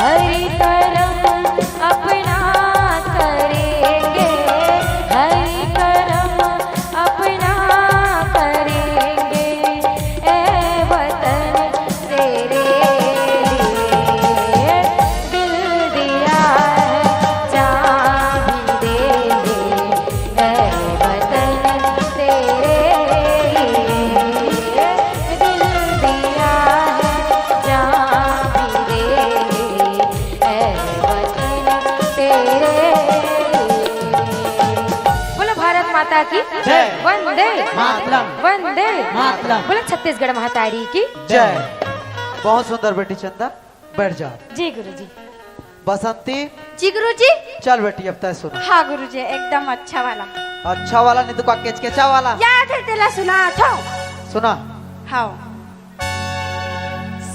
हर करम अपना करेंगे, हर करम अपना करेंगे। ए वतन तेरे लिए दिल दिया है, जान भी देंगे। ए वतन तेरे लिए दिल दिया है, जान भी देंगे। ए वतन तेरे लिए। बोलो भारत माता की जय। वंदे मातरम। वंदे मातरम। बोलो छत्तीसगढ़ महतारी की जय। बहुत सुंदर बेटी चंदा, बैठ जा। जी गुरुजी। बसंती। जी गुरुजी। चल बेटी, अब तैं सुना। हाँ गुरुजी, एकदम अच्छा वाला। अच्छा वाला नहीं तो का केचकेचा वाला? याद है तेला, सुना तो। सुना। हाँ।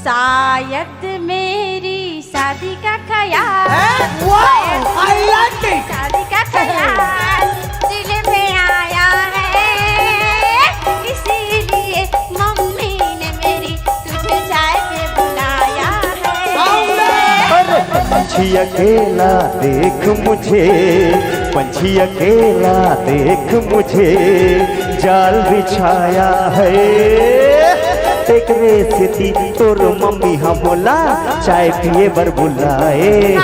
शायद मेरी शादी का ख्याल, हैं? Wow, शायद I like it। शादी का ख्याल दिल में आया है, इसीलिए मम्मी ने मेरी अकेला देख मुझे, पंछी अकेला देख मुझे, जाल बिछाया है। तेकरे सेती तोर मम्मी ह मोला चाय पिए बर बुलाए हे।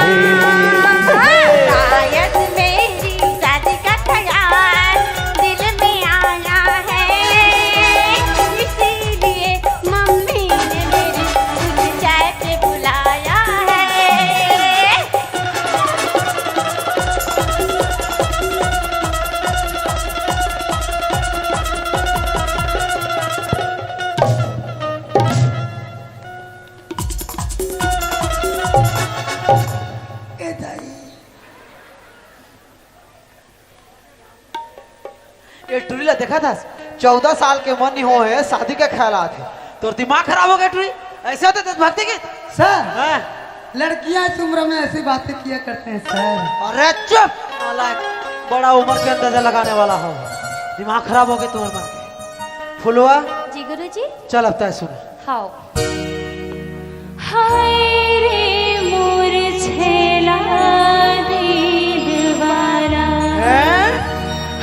शायद मेरी शादी का ख्याल दिल में आया है, इसीलिए मम्मी ने मेरी तुझे चाय पे बुलाया है। ए दाई, ये टुरी ला देखा था, चौदह साल के मन नहीं हो है, शादी का ख्याल आते। तोर दिमाग खराब हो गया टुरी, ऐसे होते देशभक्ति गीत? सर, हाँ। लड़कियां इस उम्र में ऐसी बातें किया करते हैं सर। अरे चुप, नालायक, बड़ा उम्र के अंदाजा लगाने वाला हो, दिमाग खराब हो गया तुम्हारे मन के। फुलवा, जी गुरुजी। चल अब तय सुना। हाओ। हाय रे मोर छेला दिल वाला, हैं?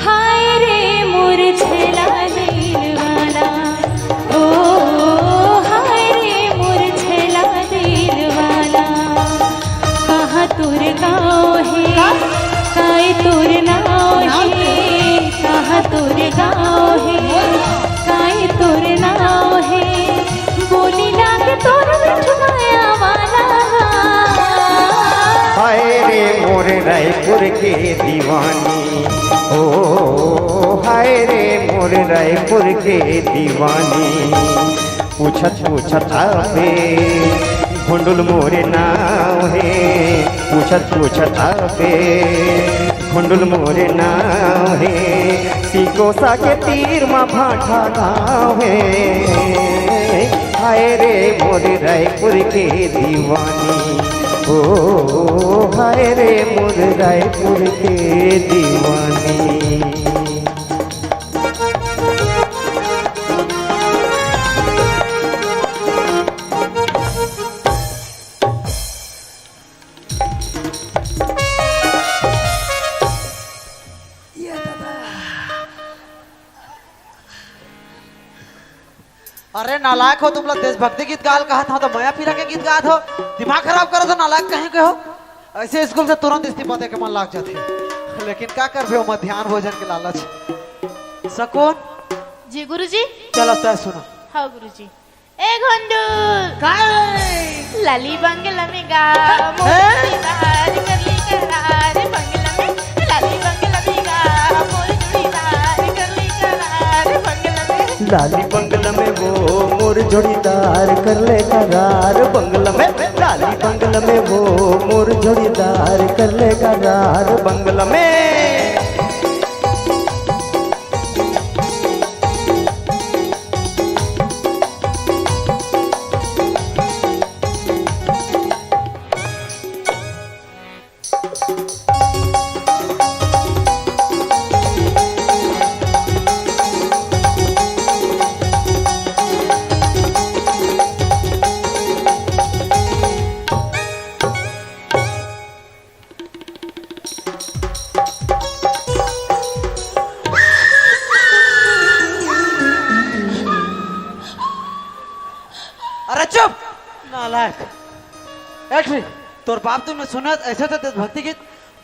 हाय रे मोर छेला दिल वाला, ओ हाय रे मोर छेला दिल वाला। कहाँ तोर गाँव हे, काय तोर नाव हे, कहाँ तोर गाँव हे, काय तोर नाव हे, बोली लागे तोर मिठ माया वाला। हाय रे मोर रायपुर के दीवानी, ओ हाय रे मोर रायपुर के दीवानी। पूछत पूछत आबे भुंडुल मोरे नाव हे, पूछत पूछत आबे भुंडुल मोरे नाव हे। सिकोसा के तीर मा भाठा गाँव हे। हाय रे मोर रायपुर के दीवानी, ओ हाय रे मोर रायपुर के दीवानी। अरे नालायक हो, तुमला देशभक्ति गीत गाल कहत हो तो मया पीरा के गीत गात हो, दिमाग खराब करो तो नालायक कहीं के हो। ऐसे स्कूल से तुरंत इस्तीफा दे के मन लाग जाते, लेकिन का करबे, ओमा ध्यान भोजन के लालच। सकून, जी गुरुजी। चल अब तय सुना। हाँ गुरुजी। ए घोंडू, काय? लाली बंगला में गा, मोर हैं? जोड़ीदार कर ले करार बंगला में, लाली बंगला में गा, मोर जोड़ीदार कर ले करार बंगला में। लाली बंगला में वो मोर जोड़ीदार कर ले करार बंगला में, लाली बंगला में वो मोर जोड़ीदार कर ले करार बंगला में। अरे चुप, नालायक। एक मिनट, तोर बाप तुमने सुने ऐसे तो देशभक्ति गीत,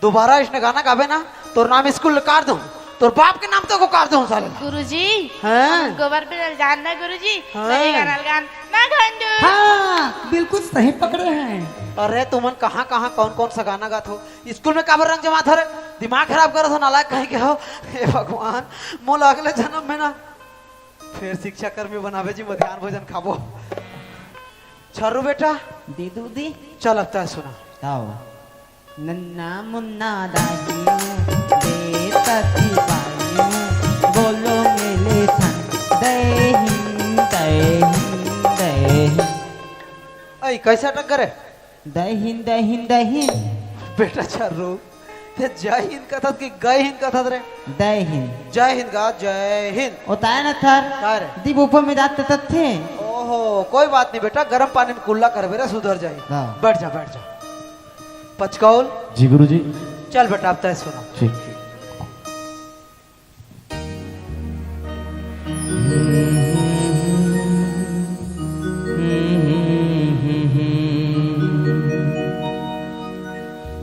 दोबारा इसने गाना गाबे ना, तोर नाम स्कूल ले काट दूं, तोर बाप के नाम तो को काट दूं साले। गुरुजी, हैं? हम गोबर पे नल जान ना गुरुजी, हाँ। सही गाना गान ना घंडू। हाँ, बिल्कुल सही पकड़े हैं। अरे तुमन कहाँ कहाँ कौन कौन सा गाना गात हो, स्कूल में काबर रंग जमात हो रे, दिमाग खराब करो तो नालायक कहीं के हो। हे भगवान, मोला अगले जन्म में ना फिर शिक्षा कर्मी बनावे जी, मध्यान्ह भोजन खाबो। छर्रू बेटा, दीदू दी। चल अब तय सुना। ताओ। नन्ना मुन्ना दाहियो, बेटा सिपाहियो, बोलो मेले संग, जय हिंद, जय हिंद, जय हिंद। ऐ कैसे अटक करे? जय हिंद, जय हिंद, जय हिंद। बेटा छर्रू, ते जय हिंद कथत कि गय हिंद कथत रे? जय हिंद। जय हिंद गा, जय हिंद। होता है ना थर? का रे? दीप ऊपर में जाते तब थे। ओहो, कोई बात नहीं बेटा, गर्म पानी में कुल्ला करबे रे, सुधर जाई। हाँ। बैठ जा, बैठ जा। पचकौल। जी गुरुजी। चल बेटा, अब तय सुना। जी।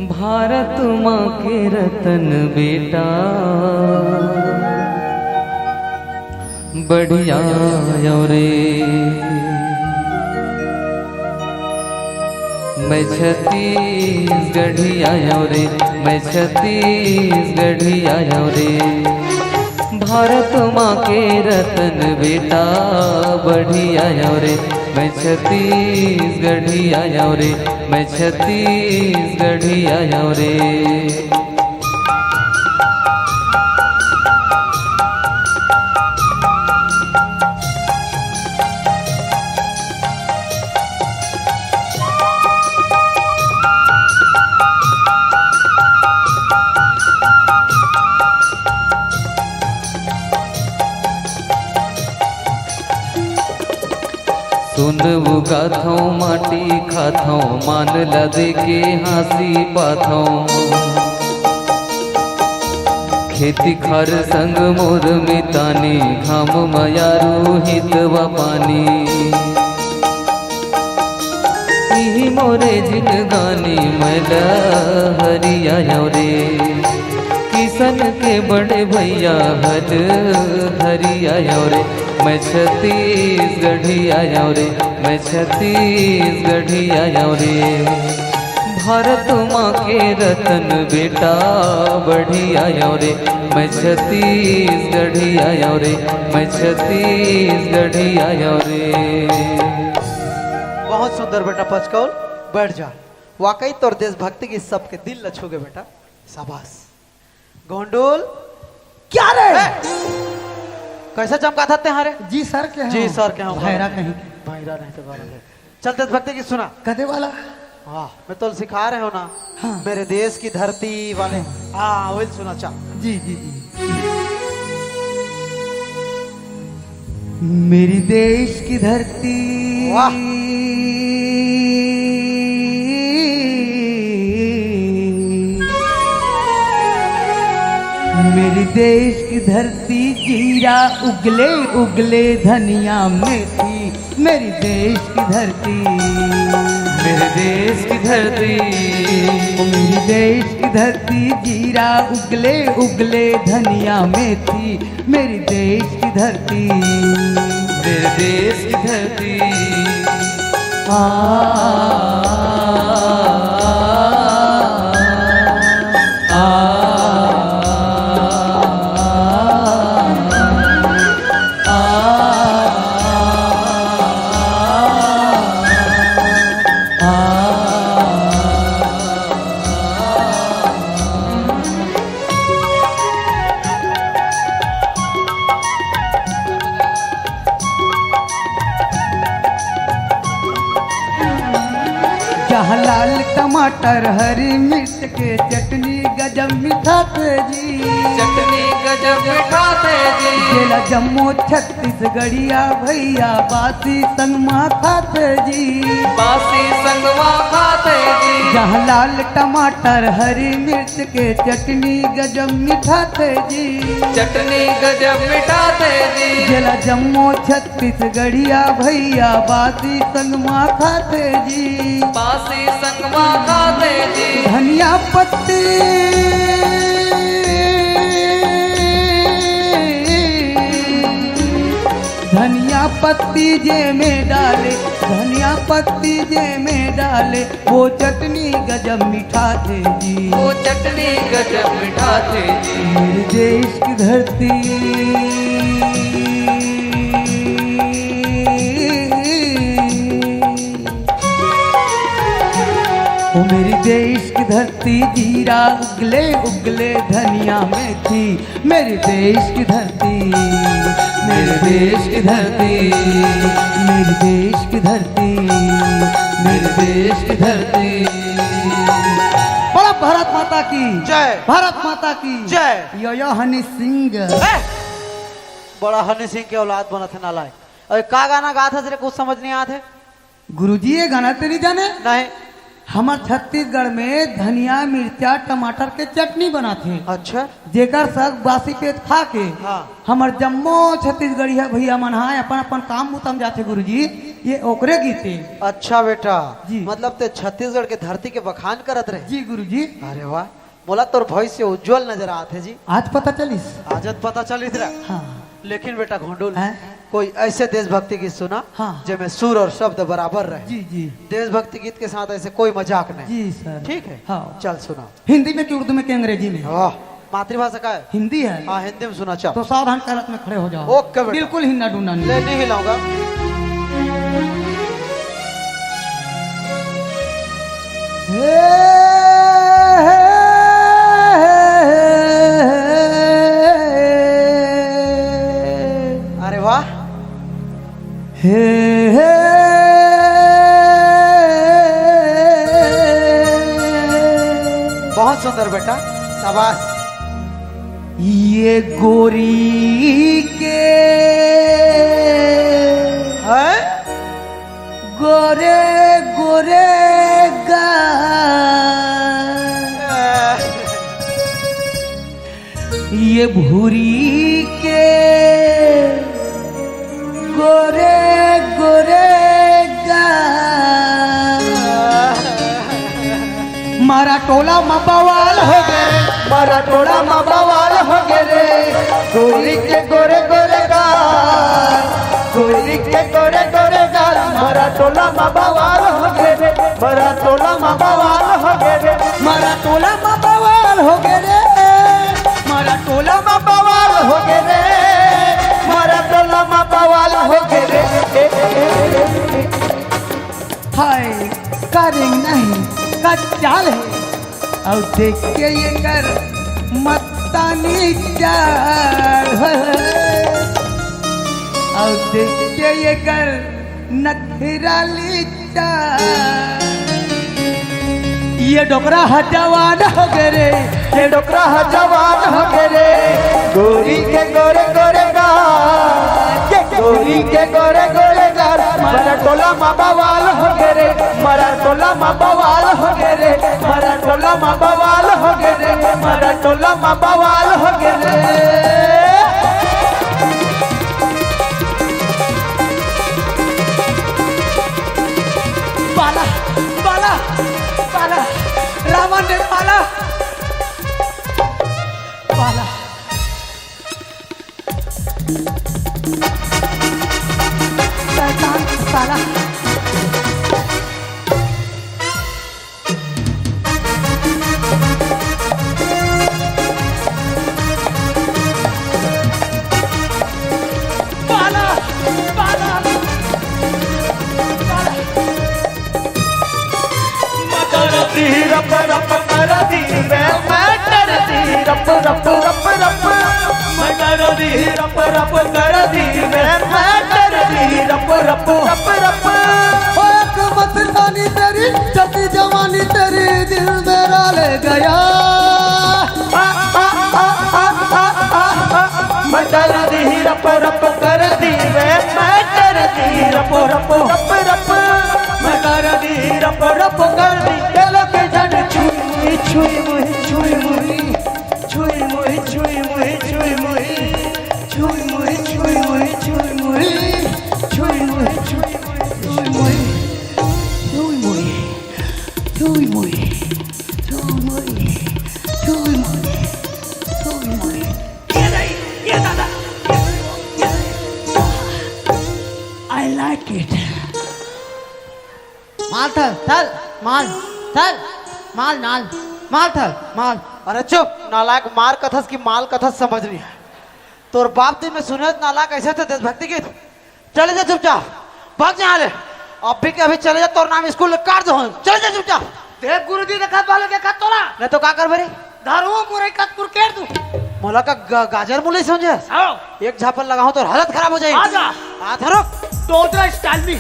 भारत माँ के रतन बेटा, बढ़िया आयो रे। मैं छत्तीसगढ़ी आयो रे, मैं छत्तीसगढ़ी आयो रे। भारत माँ के रतन बेटा, बढ़िया आयो रे। मैं छत्तीसगढ़ी आयो रे, मैं छत्तीसगढ़ी आयो रे। सुन उगाथौं, माटी खाथौं, मान ल देके हाँसी पाथौं। खेती खार संग मोर मितानी, घाम मयारू हितवा पानी। इही मोरे जिनगानी, मैं ल हरियायो रे। किसन के बड़े भैया हल हरियायो रे। मैं छत्तीसगढ़ी आयो रे, मैं छत्तीसगढ़ी आयो रे। भारत माँ के रतन बेटा, बढ़िया आयो रे। मैं छत्तीसगढ़ी आयो रे, मैं छत्तीसगढ़ी आयो रे। बहुत सुंदर बेटा पचकौल, बैठ जा। वाकई तोर देशभक्ति गीत सबके दिल ल छू गे बेटा, शाबाश। गोंडूल। क्या रे? ए! कैसे चमकाथस तें हा रे? जी सर के जी हूँ। सर के हूँ। भैरा कहीं। भैरा नहीं तो बारा है। चल देशभक्ति गीत सुना। कदे वाला? हाँ, मैं तो सिखा रहे हूँ ना। हाँ। मेरे देश की धरती वाले। हाँ। हाँ, वही सुना, चल। जी, जी, जी। मेरी देश की धरती। वाह। मेरी देश की धरती, जीरा उगले उगले, धनिया मेथी। मेरी देश की धरती। मेरे देश की धरती। ओ मेरी देश की धरती, जीरा उगले उगले, धनिया मेथी। मेरी देश की धरती। मेरे देश की धरती। आ, आ, आ, आ, आ, आ। जहाँ लाल टमाटर, हरी मिर्च के चटनी गजब मिठाथे जी। चटनी गजब मिठाथे जी। जेला जम्मो छत्तीसगढ़िया भैया बासी संग मा खाथे जी। बासी संग मा खाथे जी। जहाँ लाल टमाटर, हरी मिर्च के चटनी गजब मिठाथे जी। चटनी गजब मिठाथे जी। जेला जम्मो छत्तीसगढ़िया भैया बासी संग मा खाथे जी। बासी संग मा खाथे जी। धनिया पत्ती, धनिया पत्ती जे में डाले, धनिया पत्ती जे में डाले, वो चटनी गजब मिठाथे जी। वो चटनी गजब मिठाथे जी। मेरे देश की धरती। ओ मेरी देश की धरती, जीरा उगले उगले, धनिया मेथी। मेरी देश की धरती, मेरे देश की धरती, मेरी देश की धरती, मेरे देश की धरती। बड़ा भारत माता की जय। भारत माता की जय। यो, यो हनी सिंह। ए! बड़ा हनी सिंह के औलाद बनत हे नालायक। अरे का गाना गाथस रे, कुछ समझ नहीं आत हे। गुरुजी, ये गाना तें नइ जाने? नहीं। हमर छत्तीसगढ़ में धनिया, मिर्चा, टमाटर के चटनी बनाथे। अच्छा। जेकर सग बासी पेट खा के हाँ। हमर जम्मो छत्तीसगढ़िया भैया मन हा अपन अपन काम बुता म जाथे गुरुजी, ये ओकरे गीत ए। अच्छा बेटा, जी। मतलब ते छत्तीसगढ़ के धरती के बखान करत रहे। जी गुरुजी। अरे वाह, मोला तोर भविष्य उज्जवल नजर आत हे जी। आज पता चलिस? आज पता चलिस रे। हाँ। लेकिन बेटा घोंडुल, हैं? कोई ऐसे देशभक्ति गीत सुना हाँ। जेमे सुर और शब्द बराबर रहे। जी, जी। देशभक्ति गीत के साथ ऐसे कोई मजाक नहीं। जी सर। ठीक है? हाँ। चल सुना। हिंदी में कि उर्दू में कि अंग्रेजी में? वाह, मातृभाषा का है? हिंदी है। हाँ, हिंदी में सुना, चल। तो सावधान करत में खड़े हो जाओ। ओके बेटा। बिल्कुल हिलना डुलना नहीं। ले, नहीं हिलाऊंगा। हे, हे, अरे वाह। हे, हे। बहुत सुंदर बेटा, शाबाश। ये गोरी के हैं? गोरे गोरे गाल, ये भूरी के गोरे गोरे गाल। मारा टोला म बवाल हो गे रे, मारा टोला म बवाल हो गे रे, गोरी के गोरे गोरे गाल, गोरी के गोरे गोरे गाल, मारा टोला म बवाल हो गे रे, मारा टोला म बवाल हो गे रे, मारा टोला म बवाल हो गे रे, मारा टोला म बवाल हो गे रे, मारा टोला म बवाल हो गे रे। हाय, का रेंगना हे, का चाल हे, अउ देख के एकर मस्तानी चाल, हाय, हाय। अउ देख के एकर नखराली चाल। ये डोकरा ह जवान हो गे रे, ये डोकरा ह जवान हो गे रे, गोरी के गोरे गोरे गाल, के गोरी के गोरे गोरे गाल, मरा टोला म बवाल हो गे रे, मरा टोला म बवाल हो गे रे, मरा टोला म बवाल हो गे रे, मरा टोला म बवाल हो गे रे। पाला, पाला, पाला, रावण ने पाला, पाला। शैतान साला। पाला, पाला, पाला। मटर दी रप रप कर दी मैं, मटर दी रप रप रप रप। मटर दी रप रप कर दी मैं, मटर दी रप रप रप रप। ओ एक मस्तानी तेरी, जसी जवानी तेरी, दिल मेरा ले गया। मटर दी रप रप कर दी वे, मटर दी रप रप रप रप। मटर दी रप रप कर दी, चलो के जन छुई मुई, छुई मुई, छुई मुई, छुई मुई, छुई मुई, छुई मुई, छुई मुई, छुई मुई, छुई मुई, छुई मुई, छुई मुई, छुई मुई, छुई मुई, छुई मुई, छुई मुई, छुई मुई, छुई मुई। ये नहीं, ये दादा, ये, ये। I like it। माल थल, थल, माल, थल, माल, नाल, माल थल, माल। अरे चुप, नालायक मार कथस की माल कथस समझ नहीं। तोर बाप दिन में सुने नालायक ऐसे थे देशभक्ति गीत। चले जा चुपचाप, भाग जा यहाँ ले। अभी के अभी चले जा, तोर नाम स्कूल ले काट दो। चले जा चुपचाप। देख गुरुजी, देखत वाले देखत तोला। नहीं तो का करबे रे? धरू मुरई कतपुर केर दू। मोला का ग-, गाजर मुरई समझे? आओ। एक झापन लगाऊं तो हालत खराब हो जाएगी। आजा। आ धरो। डोडा स्टाइल में।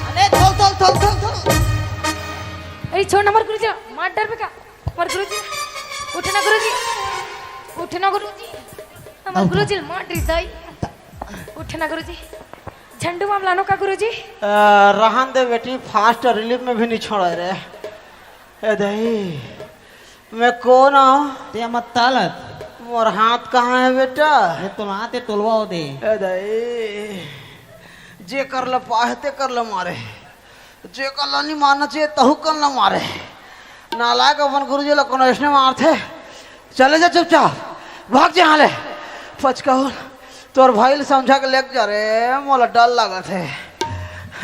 अरे, थोल, थोल, थोल, थोल, थोल। अरे, छोड़ ना, मर गुरुजी, मार डर में का? मर गुरुजी, उठना गुरुजी। उठना गुरुजी, हमर गुरुजी ल मार रही दाई। उठना गुरुजी, झंडू माम लानो का गुरुजी? रहन दे बेटी, फास्ट रिलीफ में भी नहीं छोड़ा रे। ए दाई, मैं कौन हूँ? ते मत तालत। मोर हाथ कहाँ है बेटा? ये तो हाथ है, तोलवा हो दे। ए दाई, जे कर ल पाहे ते कर ल मारे, जे कर ल नहीं मारना चाहिए तहू कर ल मारे। नालायक अपन गुरुजी ल कोनो ऐसने मारथे। चले जा चुपचाप, भाग जा यहाँ ले। पचकौल, तोर भाई ल समझा के लेके जा रे, मोला डर लागत हे।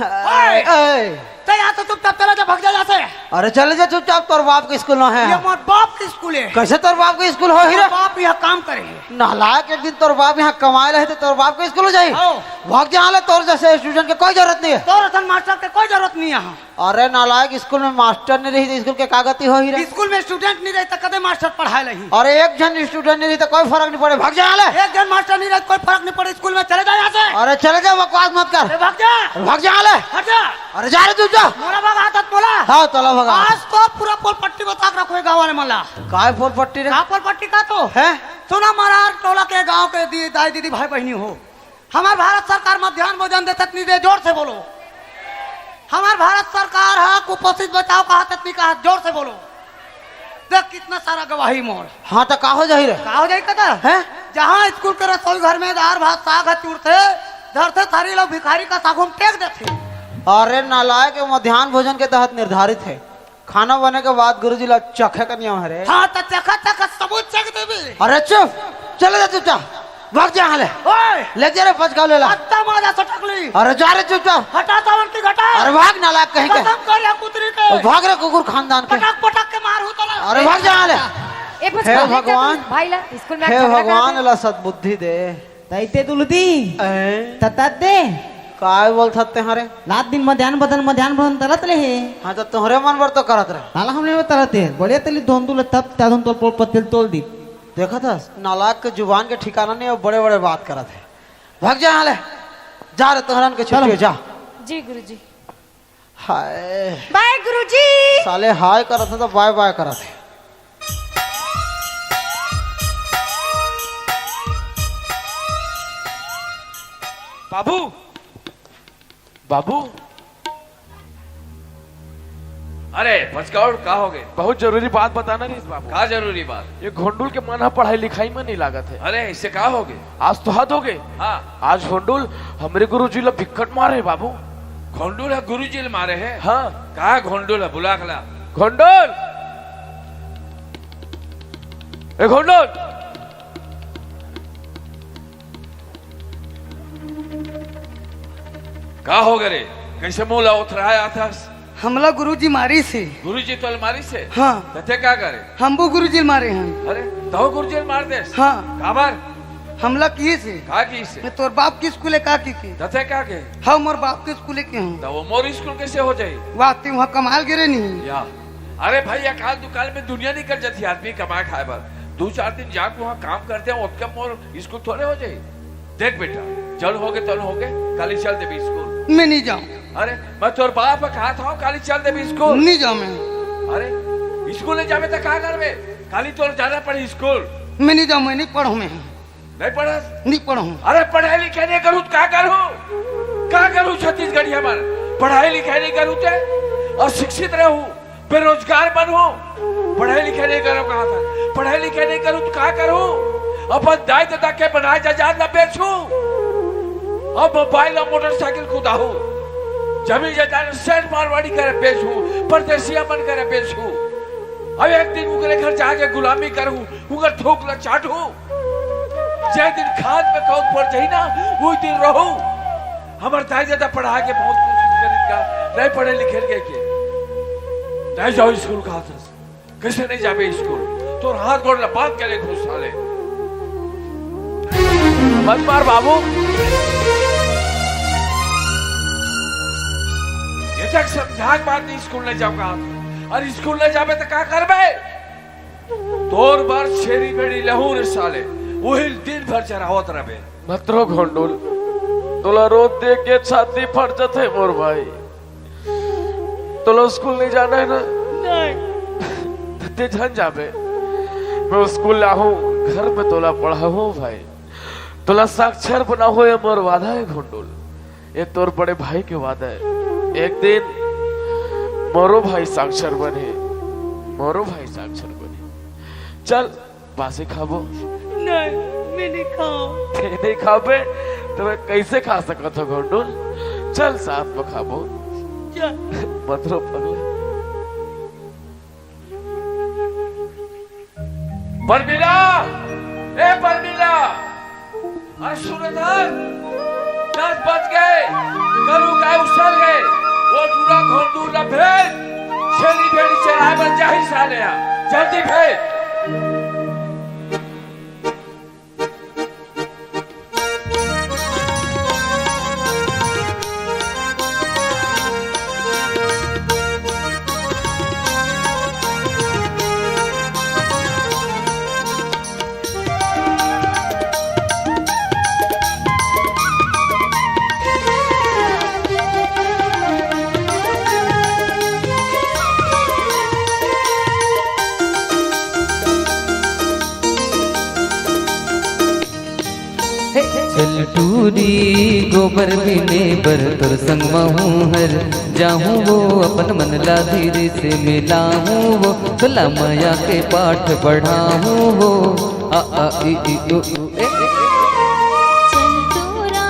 ओए! ए! ते यहाँ से चुपचाप चला जा, भाग जा यहाँ से। अरे चले जा चुपचाप, तोर बाप के स्कूल न हे। ये मोर बाप के स्कूल हे। कैसे तोर बाप के स्कूल होही रे? बाप यहाँ काम करे हे। नालायक, एक दिन तोर बाप यहाँ कमाए ल आही त तोर बाप के स्कूल हो जाही। आओ। भाग जा यहाँ ले, तोर जैसे स्टूडेंट के कोई जरूरत नहीं हे। तोर असन मास्टर के कोई जरूरत नहीं हे। अरे नालायक, स्कूल में मास्टर नहीं रही त स्कूल के का गति होही रे? स्कूल में स्टूडेंट नहीं रही त कदे मास्टर पढ़ाए ल आही? अरे एक झन स्टूडेंट नहीं रही त कोई फरक नहीं पड़े, भाग जा यहाँ ले। एक झन मास्टर नहीं रही त कोई फरक नहीं पड़े, स्कूल में चले जा यहाँ से। अरे चले जा, बकवास मत कर। ए, भाग जा। अरे भाग जा यहाँ ले। हट जा। अरे जा रे तू, जा। मोला भगा, हाथ मोला। हाँ, तोला भगा। आज तो पूरा पोल पट्टी बता के रखो ये गाँव वाले मन ला। काय पोल पट्टी रे? का पोल पट्टी का तो? हैं? सुना महाराज, टोला के गाँव के दी-, दाई दीदी भाई बहिनी हो, हमर भारत सरकार मध्यान्ह भोजन देथे त नहीं दे, जोर से बोलो। हमर भारत सरकार ह कुपोषित बचाओ कहत हे त नहीं कहत, जोर से बोलो। देख कितना सारा गवाही मोर। हाँ, त का हो जाही रे? का हो जाही कदा? हैं? जहाँ स्कूल के रसोई घर में दार भात साग ह चुरथे, धरथे थारी ल भिखारी कस आघू म टेक देथे। अरे नालायक, मध्यान्ह भोजन के तहत निर्धारित हे। खाना बने के बाद गुरुजी ला चखे के नियम हरे। हाँ, त चखा, चखा, सबूत चख देबे। अरे चुप, चले जा चुपचाप, भाग जा यहाँ ले। ओए! ले जा रे, पचकौल ला। अत्ता माजा सटक ली। अरे जा रे चुपचाप। हटा सावन की घटा। अरे भाग नालायक कहीं के। खत्म कर या कुतरी के। ओ भाग रे कुकुर खानदान के। पटक पटक के मारहूँ तोला। अरे भाग जा यहाँ ले। ए, हे पचकौल, ले जा भगवान। तू भाई ला स्कूल में हे झगड़ा भगवान करते। ला सद्बुद्धि दे। तैते दुलदी। ए? ततत दे। काय बोलथस ते हरे? रात दिन मध्यान्ह भोजन, मध्यान्ह भोजन तलत ले हे। हाँ, त तोहरे मन बर तो करत रहे। ताला हमने में तलत हे। बड़े तली धोंदू ले तब ताधुन तोल पोल पत्तिल तोल दी। देखत हस, नालायक के जुबान के ठिकाना नहीं हे, बड़े-बड़े बात करत हे। भाग जा यहाँ ले। जा रे, तोहरन के छुट्टी चलो। हे, जा। जी गुरुजी। हाय। बाय गुरुजी। साले हाय करत हे त बाय बाय करत हे। बाबू, बाबू। अरे पचकौल, का होगे? बहुत जरूरी बात बताना रहिस बाबू। का जरूरी बात? ये घोंडुल के मन ह पढ़ाई लिखाई में नहीं लागत हे। अरे, इससे का होगे? आज तो हद होगे। हाँ। आज घोंडुल हमरे गुरुजी ला बिक्कट मारे हे बाबू। घोंडुल ह गुरुजी ला मारे हे? हाँ। कहाँ घोंडुल ह? बुला के ला। घोंडुल! ए घोंडुल! का होगे रे? कैसे मुँह ला ओथराए आथस? हमला गुरुजी मारिस हे। गुरुजी तोला मारिस हे? हाँ। त ते का करे? हमू गुरुजी ल मारे हन। अरे, तहूँ गुरुजी ल मार देस? हाँ। काबर? हमला किहिस हे। का किहिस हे? मैं तोर बाप के स्कूल हे का किहिस हे। त ते का कहे? हाँ, मोर बाप के स्कूल हे के हूँ। त वो मोर स्कूल कैसे हो जाही? वाह, ते वहाँ कमाए ल गे रहे नहीं। या। अरे भाई, अकाल दुकाल में दुनिया निकल जाती हे आदमी कमाए खाए बर। दू चार दिन जाके वहाँ काम करते हैं, ओतका मोर स्कूल थोड़े हो जाही। देख बेटा, जउन होगे तउन होगे, काली चल देबे स्कूल। मैं नहीं जाऊँ। अरे, मैं तोर बाप ह, कहाथंव काली चल देबे स्कूल। नहीं जाऊँ मैं। अरे, स्कूल नहीं जाबे त का करबे? काली तोर जाना पड़ही स्कूल। मैं नहीं जाऊँ, मैं नहीं पढ़ूँ मैं। नहीं पढ़स? नहीं पढ़ूँ। अरे, पढ़े लिखे नहीं करहू त का करहू? का करहू छत्तीसगढ़िया मन? पढ़ाई लिखाई नहीं करहू ते? अशिक्षित रहू? बेरोजगार बनहू, पढ़े लिखे नहीं करहू कहाथस। पढ़े लिखे नहीं करहू त का करहू? अपन दाई ददा के बनाए जायदाद ला बेचहू, अब मोबाइल अउ मोटरसाइकिल कुदाहू, जमीन जायदाद सेठ मारवाड़ी करा बेचहू, परदेसिया मन करा बेचहू। अब एक दिन उंकरे घर जाके गुलामी करहू, उंकर थूक ला चाटहू। जे दिन खाद में कौत पड़ जाही ना, उही दिन रहू। हमर दाई ददा पढ़ा के बहुत कोशिश करिन का, नहीं पढ़े लिखे के, के। नहीं जाओ स्कूल कहाथस। कैसे नहीं जाबे स्कूल? तोर हाथ गोड़ ला बांध के लेगहूं साले। मत मार बाबू। ये तक समझा के बाद नहीं स्कूल नहीं जाबे कहाथस। अउ स्कूल नहीं जाबे त का करबे? तोर बर छेरी भेड़ी लेहूं रे साले, उही ल दिन भर चरावत रहबे। मत रो घोंडुल, तोला रोज देख के छाती फट जथे मोर भाई। तोला स्कूल नहीं जाना हे ना? नहीं। त ते झन जाबे, मैं स्कूल लाहूं। घर में तोला पढ़ाहूं भाई, तोला साक्षर बनाहूं, ये मोर वादा हे घोंडुल, ये तोर बड़े भाई के वादा हे। एक दिन मोरो भाई साक्षर बनही, मोरो भाई साक्षर बनही। चल, बासी खाबो। नहीं, मैं नहीं खाऊं। ते नहीं खाबे, त मैं कइसे खा सकत हों घोंडुल? चल, साथ में खाबो। चल। मत रो पगला। परमिला, ए परमिला, अरे सुन धन, दस बज गे, गरू गाय उसल गे, वो टूरा घोंडुल ला भेज, छेरी भेड़ी चराय बर जाही साले हा, जल्दी भेज। चल टूरी गोबर बिने बर तोर संग महूं हर जाहूं वो, अपन मन ला धीरे से मिलाहूं वो, तोला मया के पाठ पढ़ाहूं वो। आ, आ, ई, ई, उ, उ, ए। चल टूरा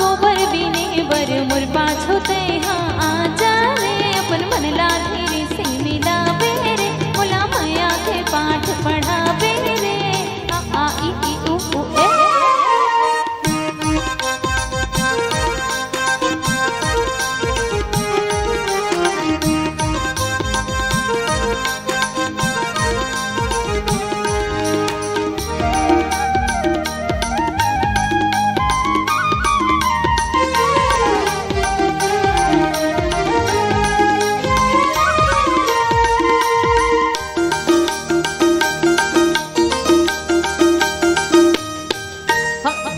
गोबर बिने बर मोर पाछू तैं हा आ जा रे, अपन मन ला धीरे से मिलाबे रे, मोला मया के पाठ पढ़ाबे रे। आ, आ, ई, ई, उ, उ, ए।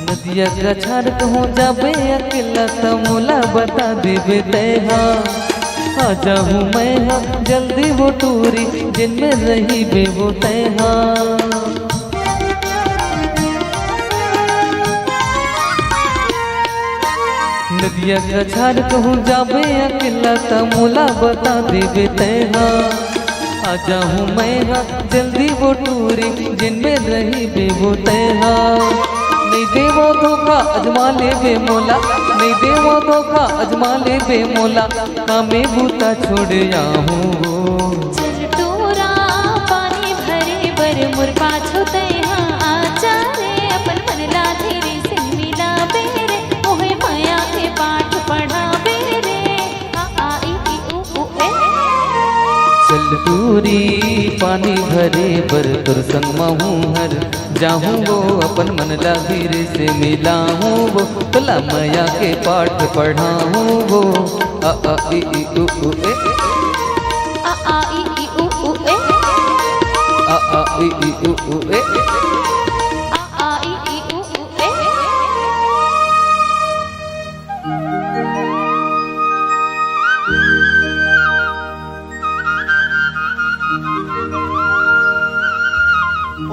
नदिया कछार कहूँ जाबे अकेला त मोला बता देबे तैं हा। आ जाहूँ मैं हा जल्दी वो टूरी, जेन में रहिबे वो तैं हा। नदिया कछार कहूँ जाबे अकेला त मोला बता देबे तैं हा। आ जाहूँ मैं हा जल्दी वो टूरी, जेन में रहिबे वो तैं हा। नइ देवों धोखा अजमा लेबे मोला, नइ देवों धोखा अजमा लेबे मोला, कामे बूता छोड़ आहूँ वो। चल टूरा पानी भरे बर मोर पाछू तैं हा आ जा रे, अपन मन ला धीरे से मिलाबे रे, ओहे मया के पाठ पढ़ाबे रे। आ, आ, ई, ई, उ, उ, ए। चल टूरी पानी भरे बर तोर संग महूँ हर जाहूँ वो, अपन मन ला धीरे से मिलाहूँ वो, तोला मया के पाठ पढ़ाहूँ वो। आ, आ, ई, ई, उ, उ, ए। आ, आ, ई, ई, उ, उ, ए। आ, आ, ई, ई, उ, उ, ए। आ, आ, ई, ई, उ, उ, ए।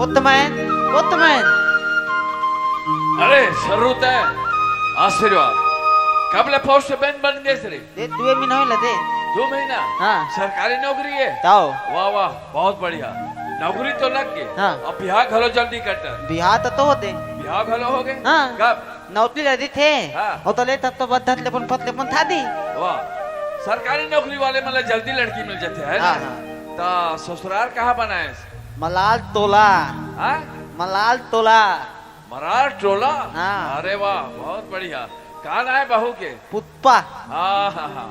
उत्तमन, उत्तमन। अरे, सररू तैं, आशीर्वाद। कब ले पोस्टमैन बन गेस रे? दे, दुए महीना होइला दे। दू महीना? हाँ। सरकारी नौकरी हे? ताओ। वाह, वाह, बहुत बढ़िया। नौकरी तो लग गे। हाँ। अब बिहाव घलो जल्दी कर डर। बिहाव तो, तो होते। बिहाव घलो हो गे? हाँ। कब? नौकरी ला दिथे। हाँ। ओ तो ले तब तो बद्दत ले अपन पत ले अपन था दी। वाह, सरकारी नौकरी वाले मन ला जल्दी लड़की मिल जाथे, है ना? हाँ, हाँ। त ससुरार कहाँ बनाएस? मलाल टोला। हाँ? मलाल टोला। मलाल टोला? हाँ। अरे वाह, बहुत बढ़िया। का नाम हे बहू के? पुष्पा। हाँ, हाँ, हाँ।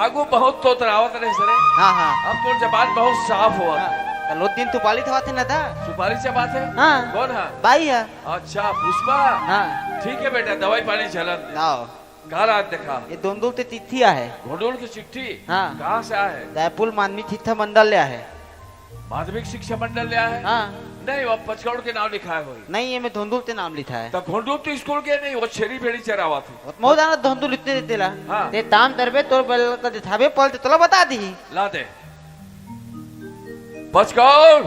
आगू बहुत तोतरावत रहे सरे। हाँ, हाँ। अब तोर जबान बहुत साफ होवत हे। हाँ। कल वो दिन तू पाली थवाथे ना था? सुपारी चबाथे? हाँ। कौन हे? बाई हे। अच्छा, पुष्पा? हाँ। ठीक हे बेटा, दवाई पानी चलन दे। लाओ। का रात देखा? ये धोंदुल ते चिट्ठी आहे। धोंदुल की चिट्ठी? हाँ। कहाँ से आहे? रायपुर माध्यमिक शिक्षा मंडल ले आहे। माध्यमिक शिक्षा मंडल ले आहे? हाँ। नहीं, वो पचकौड़ के नाम लिखाय होही। नहीं, ये में धोंदुल ते नाम लिखाय हे। त धोंदुल तो स्कूल के नहीं, वो छेरी भेड़ी चरावथे। वो मो जाना धोंदुल इतने देते ला। हाँ। ते ताम तरबे तोर बल का दिखाबे पल ते तोला बता दी। ला दे। पचकौड़,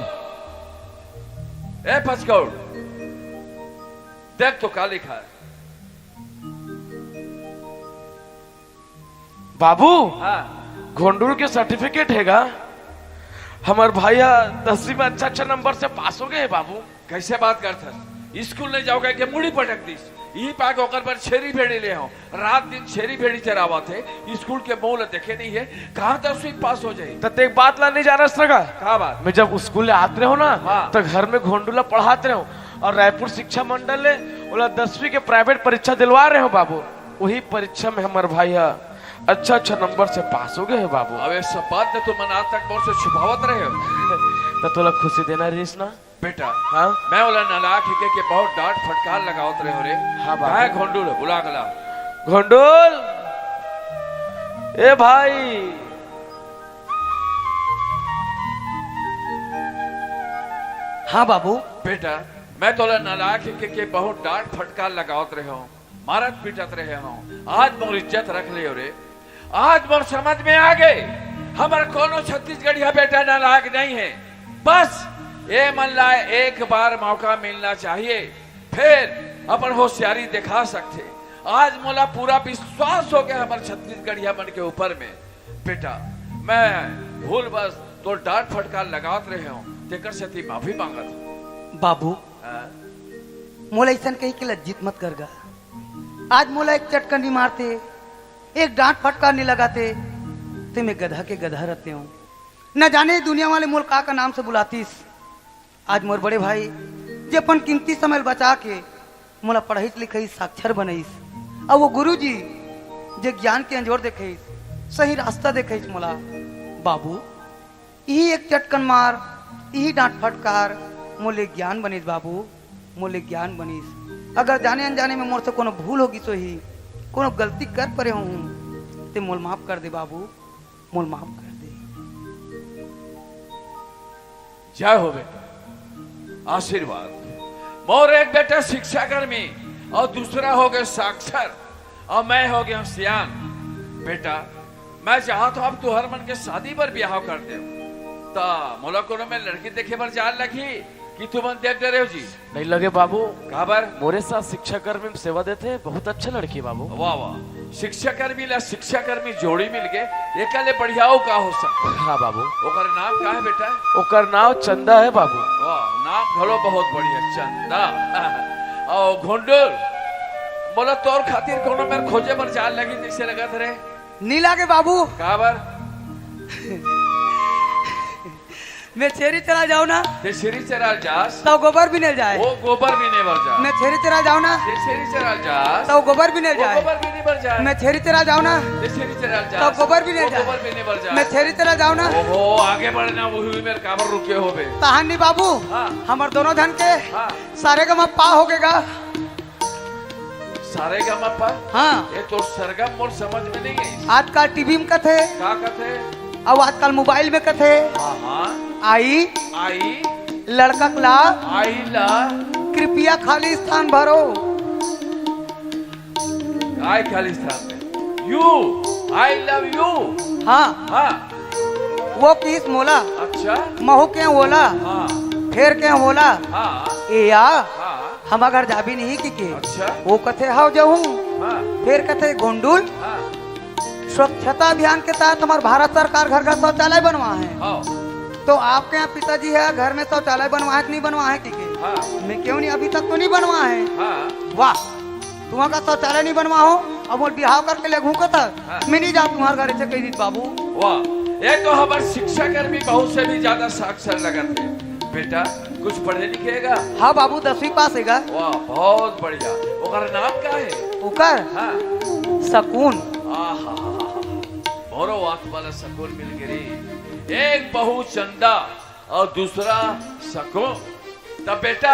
ए पचकौड़, देख तो का लिखा है। बाबू, हाँ। घोंडुल के सर्टिफिकेट हे गा? हमर भाई ह दसवीं में अच्छा अच्छा नंबर से पास हो गए हे बाबू। कैसे बात करथस? स्कूल नहीं जाओगे के मुड़ी पटक दिस। यही पाके ओकर बर छेरी भेड़ी ले हो, रात दिन छेरी भेड़ी चरावत हे, स्कूल के मोल देखे नहीं है, कहाँ दसवीं पास हो जाए? त ते एक बात ला नहीं जानस ना का? का बात? मैं जब स्कूल ले आत रहे हो ना, हाँ। तो घर में घोंडुला पढ़ात रहे हो और रायपुर शिक्षा मंडल ले ओला दसवीं के प्राइवेट परीक्षा दिलवा रहे हो बाबू। वही परीक्षा में हमर भाई ह अच्छा अच्छा नंबर से पास हो गए हे बाबू। अबे सब बात ने तुमन आज तक मोर से छुपावत रहे हो। त तोला खुशी देना रहिस ना। बेटा, हाँ? मैं ओला नालायक हिके के बहुत डांट फटकार लगावत रहे हो रे। हाँ बाबू। काहे घोंडुल बुला के ला। घोंडुल, ए भाई। हाँ बाबू। बेटा, मैं तोला नालायक हिके के बहुत डांट फटकार लगावत रहे हो, मारत पीटत रहे हो, आज मोर इज्जत रख ले हो रे। आज मोर समझ में आ गए, हमर कोनो छत्तीसगढ़िया बेटा नालायक नहीं है। बस ए मन ला एक बार मौका मिलना चाहिए, फिर अपन होशियारी दिखा सकथे। आज मोला पूरा विश्वास हो गया हमर छत्तीसगढ़िया मन के ऊपर में। बेटा, मैं भूल बस तोर डांट फटकार लगावत रहे हो, तेकर सेती माफी मांगत हूँ। बाबू, हाँ? मोला ऐसन कही के लज्जित मत कर गा। आज मोला एक चटकनी मारते, एक डांट फटकार नहीं लगाते, ते मैं गधा के गधा रहते हूँ। न जाने दुनिया वाले मोल का का नाम से बुलातीस। आज मोर बड़े भाई, जे अपन कीमती समय ल बचा के मोला पढ़ाईस लिखाईस, साक्षर बनाईस, अउ वो गुरु जी, जे ज्ञान के अंजोर देखाईस, सही रास्ता देखाईस मोला। बाबू, इही एक चटकन मार, इही डांट फटकार मोले ज्ञान बनिस बाबू, मोले ज्ञान बनिस। अगर जाने अनजाने में मोर से कोनो भूल हो गिस होही, कोनो गलती कर परे होहूं, ते मोल माफ कर दे बाबू, मोल माफ कर दे। जय हो बेटा, आशीर्वाद। मोर एक बेटा शिक्षाकर्मी अउ दूसरा हो गए साक्षर अउ मैं हो गया सियान। बेटा, मैं चाहत हूँ अब तुहर मन के शादी बर ब्याह कर दे। त मोला कोनो में लड़की देखे बर जान लगही कि तुमन देख डरे हो जी? नहीं लगे बाबू। काबर? मोरे साथ शिक्षाकर्मी में सेवा देथे, बहुत अच्छा लड़की बाबू। वाह वाह, शिक्षाकर्मी ला शिक्षाकर्मी जोड़ी मिल गए, एकर ले बढ़िया अउ का हो सकता? हाँ बाबू। ओकर नाम का है बेटा? ओकर नाम चंदा है बाबू। वाह, नाम घलो बहुत बढ़िया, चंदा। अउ घोंडुल, मोला तोर खातिर कोनो मेर खोजे बर जान लगही जैसे लगत रे। नी लागे बाबू। काबर? मैं छेरी चरा जाओ ना। ते छेरी चरा जास। तो गोबर बिने जाए। वो गोबर बिने बर जा। मैं छेरी चरा जाओ ना। ते छेरी चरा जास। तो गोबर बिने वो जाए। गोबर बिने बर जा। मैं छेरी चरा जाओ ना। ते छेरी चरा जास। तो गोबर बिने वो जाए। गोबर बिने बर जा। मैं छेरी चरा जाओ ना। ओहो, आगे बढ़ना, वही मेरे काबर रुके हो बे। तहानी बाबू, हाँ। हमर दोनों धन के हाँ। सारे का पा हो गएगा। सारे गा मा पा? हाँ। ये तो सरगम मोर समझ में नहीं गई। आजकल टीवी में कथे। का कथे? अब आजकल मोबाइल में कथे। हाँ, हाँ। आई। आई। लड़कक ला। आई ला। कृपया खाली स्थान भरो। आई खाली स्थान में। You, I love you। हाँ। हाँ। वो किस मोला। अच्छा। महू के होला। हाँ। फेर के होला। हाँ। ए या। हाँ। हम अगर जाबी नहीं कि के। अच्छा। वो कथे हाव जाऊं। हाँ। फेर कथे गोंडुल। हाँ। स्वच्छता अभियान के तहत हमार भारत सरकार घर घर शौचालय बनवा है। हाँ। तो आपके यहाँ पिताजी है घर में शौचालय बनवा है कि नहीं बनवा है कि के? हाँ। मैं क्यों नहीं, अभी तक तो नहीं बनवा है। हाँ। वाह, तुमका शौचालय नहीं बनवा हो, अब मोर बिहाव करके ले घूमत है। हाँ। मैं नहीं जाऊँ तुम्हारे घर से कह दी बाबू। वाह, ये तो हमारे शिक्षाकर्मी बहुत से भी ज्यादा साक्षर लगत है। बेटा, कुछ पढ़े लिखे हे गा? हाँ बाबू, दसवीं पास हे गा। वाह, बहुत बढ़िया। ओकर नाम का है? ओकर? हाँ। सकून। आहा, मोरो आत्मा ला सकून मिल गे रे। एक बहू चंदा और दूसरा सकून। तब बेटा,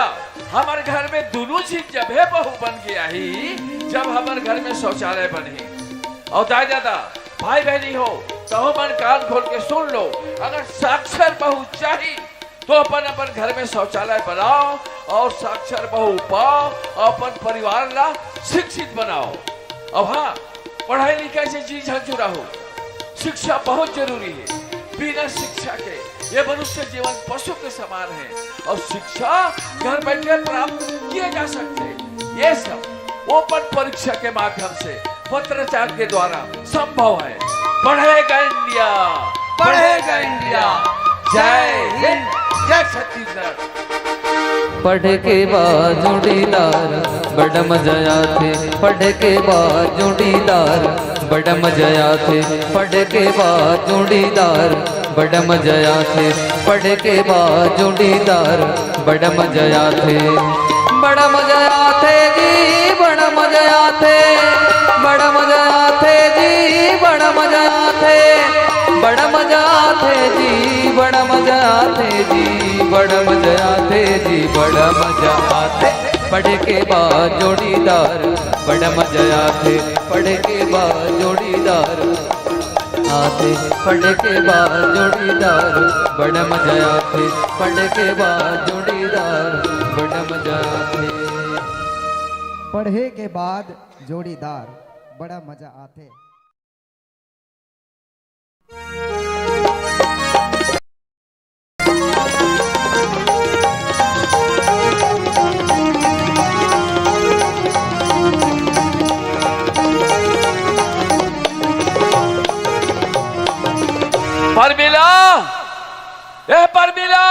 हमर घर में दोनों चीज जब हे बहू बन के आही, जब हमर घर में शौचालय बनही। और दाई दादा, भाई बहनी हो, तहो मन कान खोल के सुन लो, अगर साक्षर बहू चाही, तो अपन अपन घर में शौचालय बनाओ और साक्षर बहू पाओ और अपन परिवार ला शिक्षित बनाओ। अब हाँ, पढ़ाई लिखाई से जी झंझुरा हो, शिक्षा बहुत जरूरी है। बिना शिक्षा के ये मनुष्य जीवन पशु के समान है और शिक्षा घर बैठे प्राप्त किए जा सकते हैं। ये सब ओपन परीक्षा के माध्यम से पत्राचार के द्वारा संभव है। पढ़ेगा इंडिया, पढ़ेगा इंडिया। जय हिंद, जय छत्तीसगढ़। पढ़े के बाद जोड़ीदार, बड़ा मजा आथे। पढ़े के बाद जोड़ीदार, बड़ा मजा आथे। पढ़े के बाद जोड़ीदार, बड़ा मजा आथे। पढ़े के बाद जोड़ीदार, बड़ा मजा आथे। बड़ा मजा आथे जी, बड़ा मजा आथे। बड़ा मजा आथे जी, बड़ा मजा आथे। बड़ा मजा आथे जी, बड़ा मजा आथे जी। बड़ा मजा आथे जी, बड़ा मजा आथे। पढ़े के बाद जोड़ीदार, बड़ा मजा आथे। पढ़े के बाद जोड़ीदार आथे। पढ़े के बाद जोड़ीदार, बड़ा मजा आथे। पढ़े के बाद जोड़ीदार, बड़ा मजा आथे। पढ़े के बाद जोड़ीदार, बड़ा मजा आथे। परमिला, ए परमिला।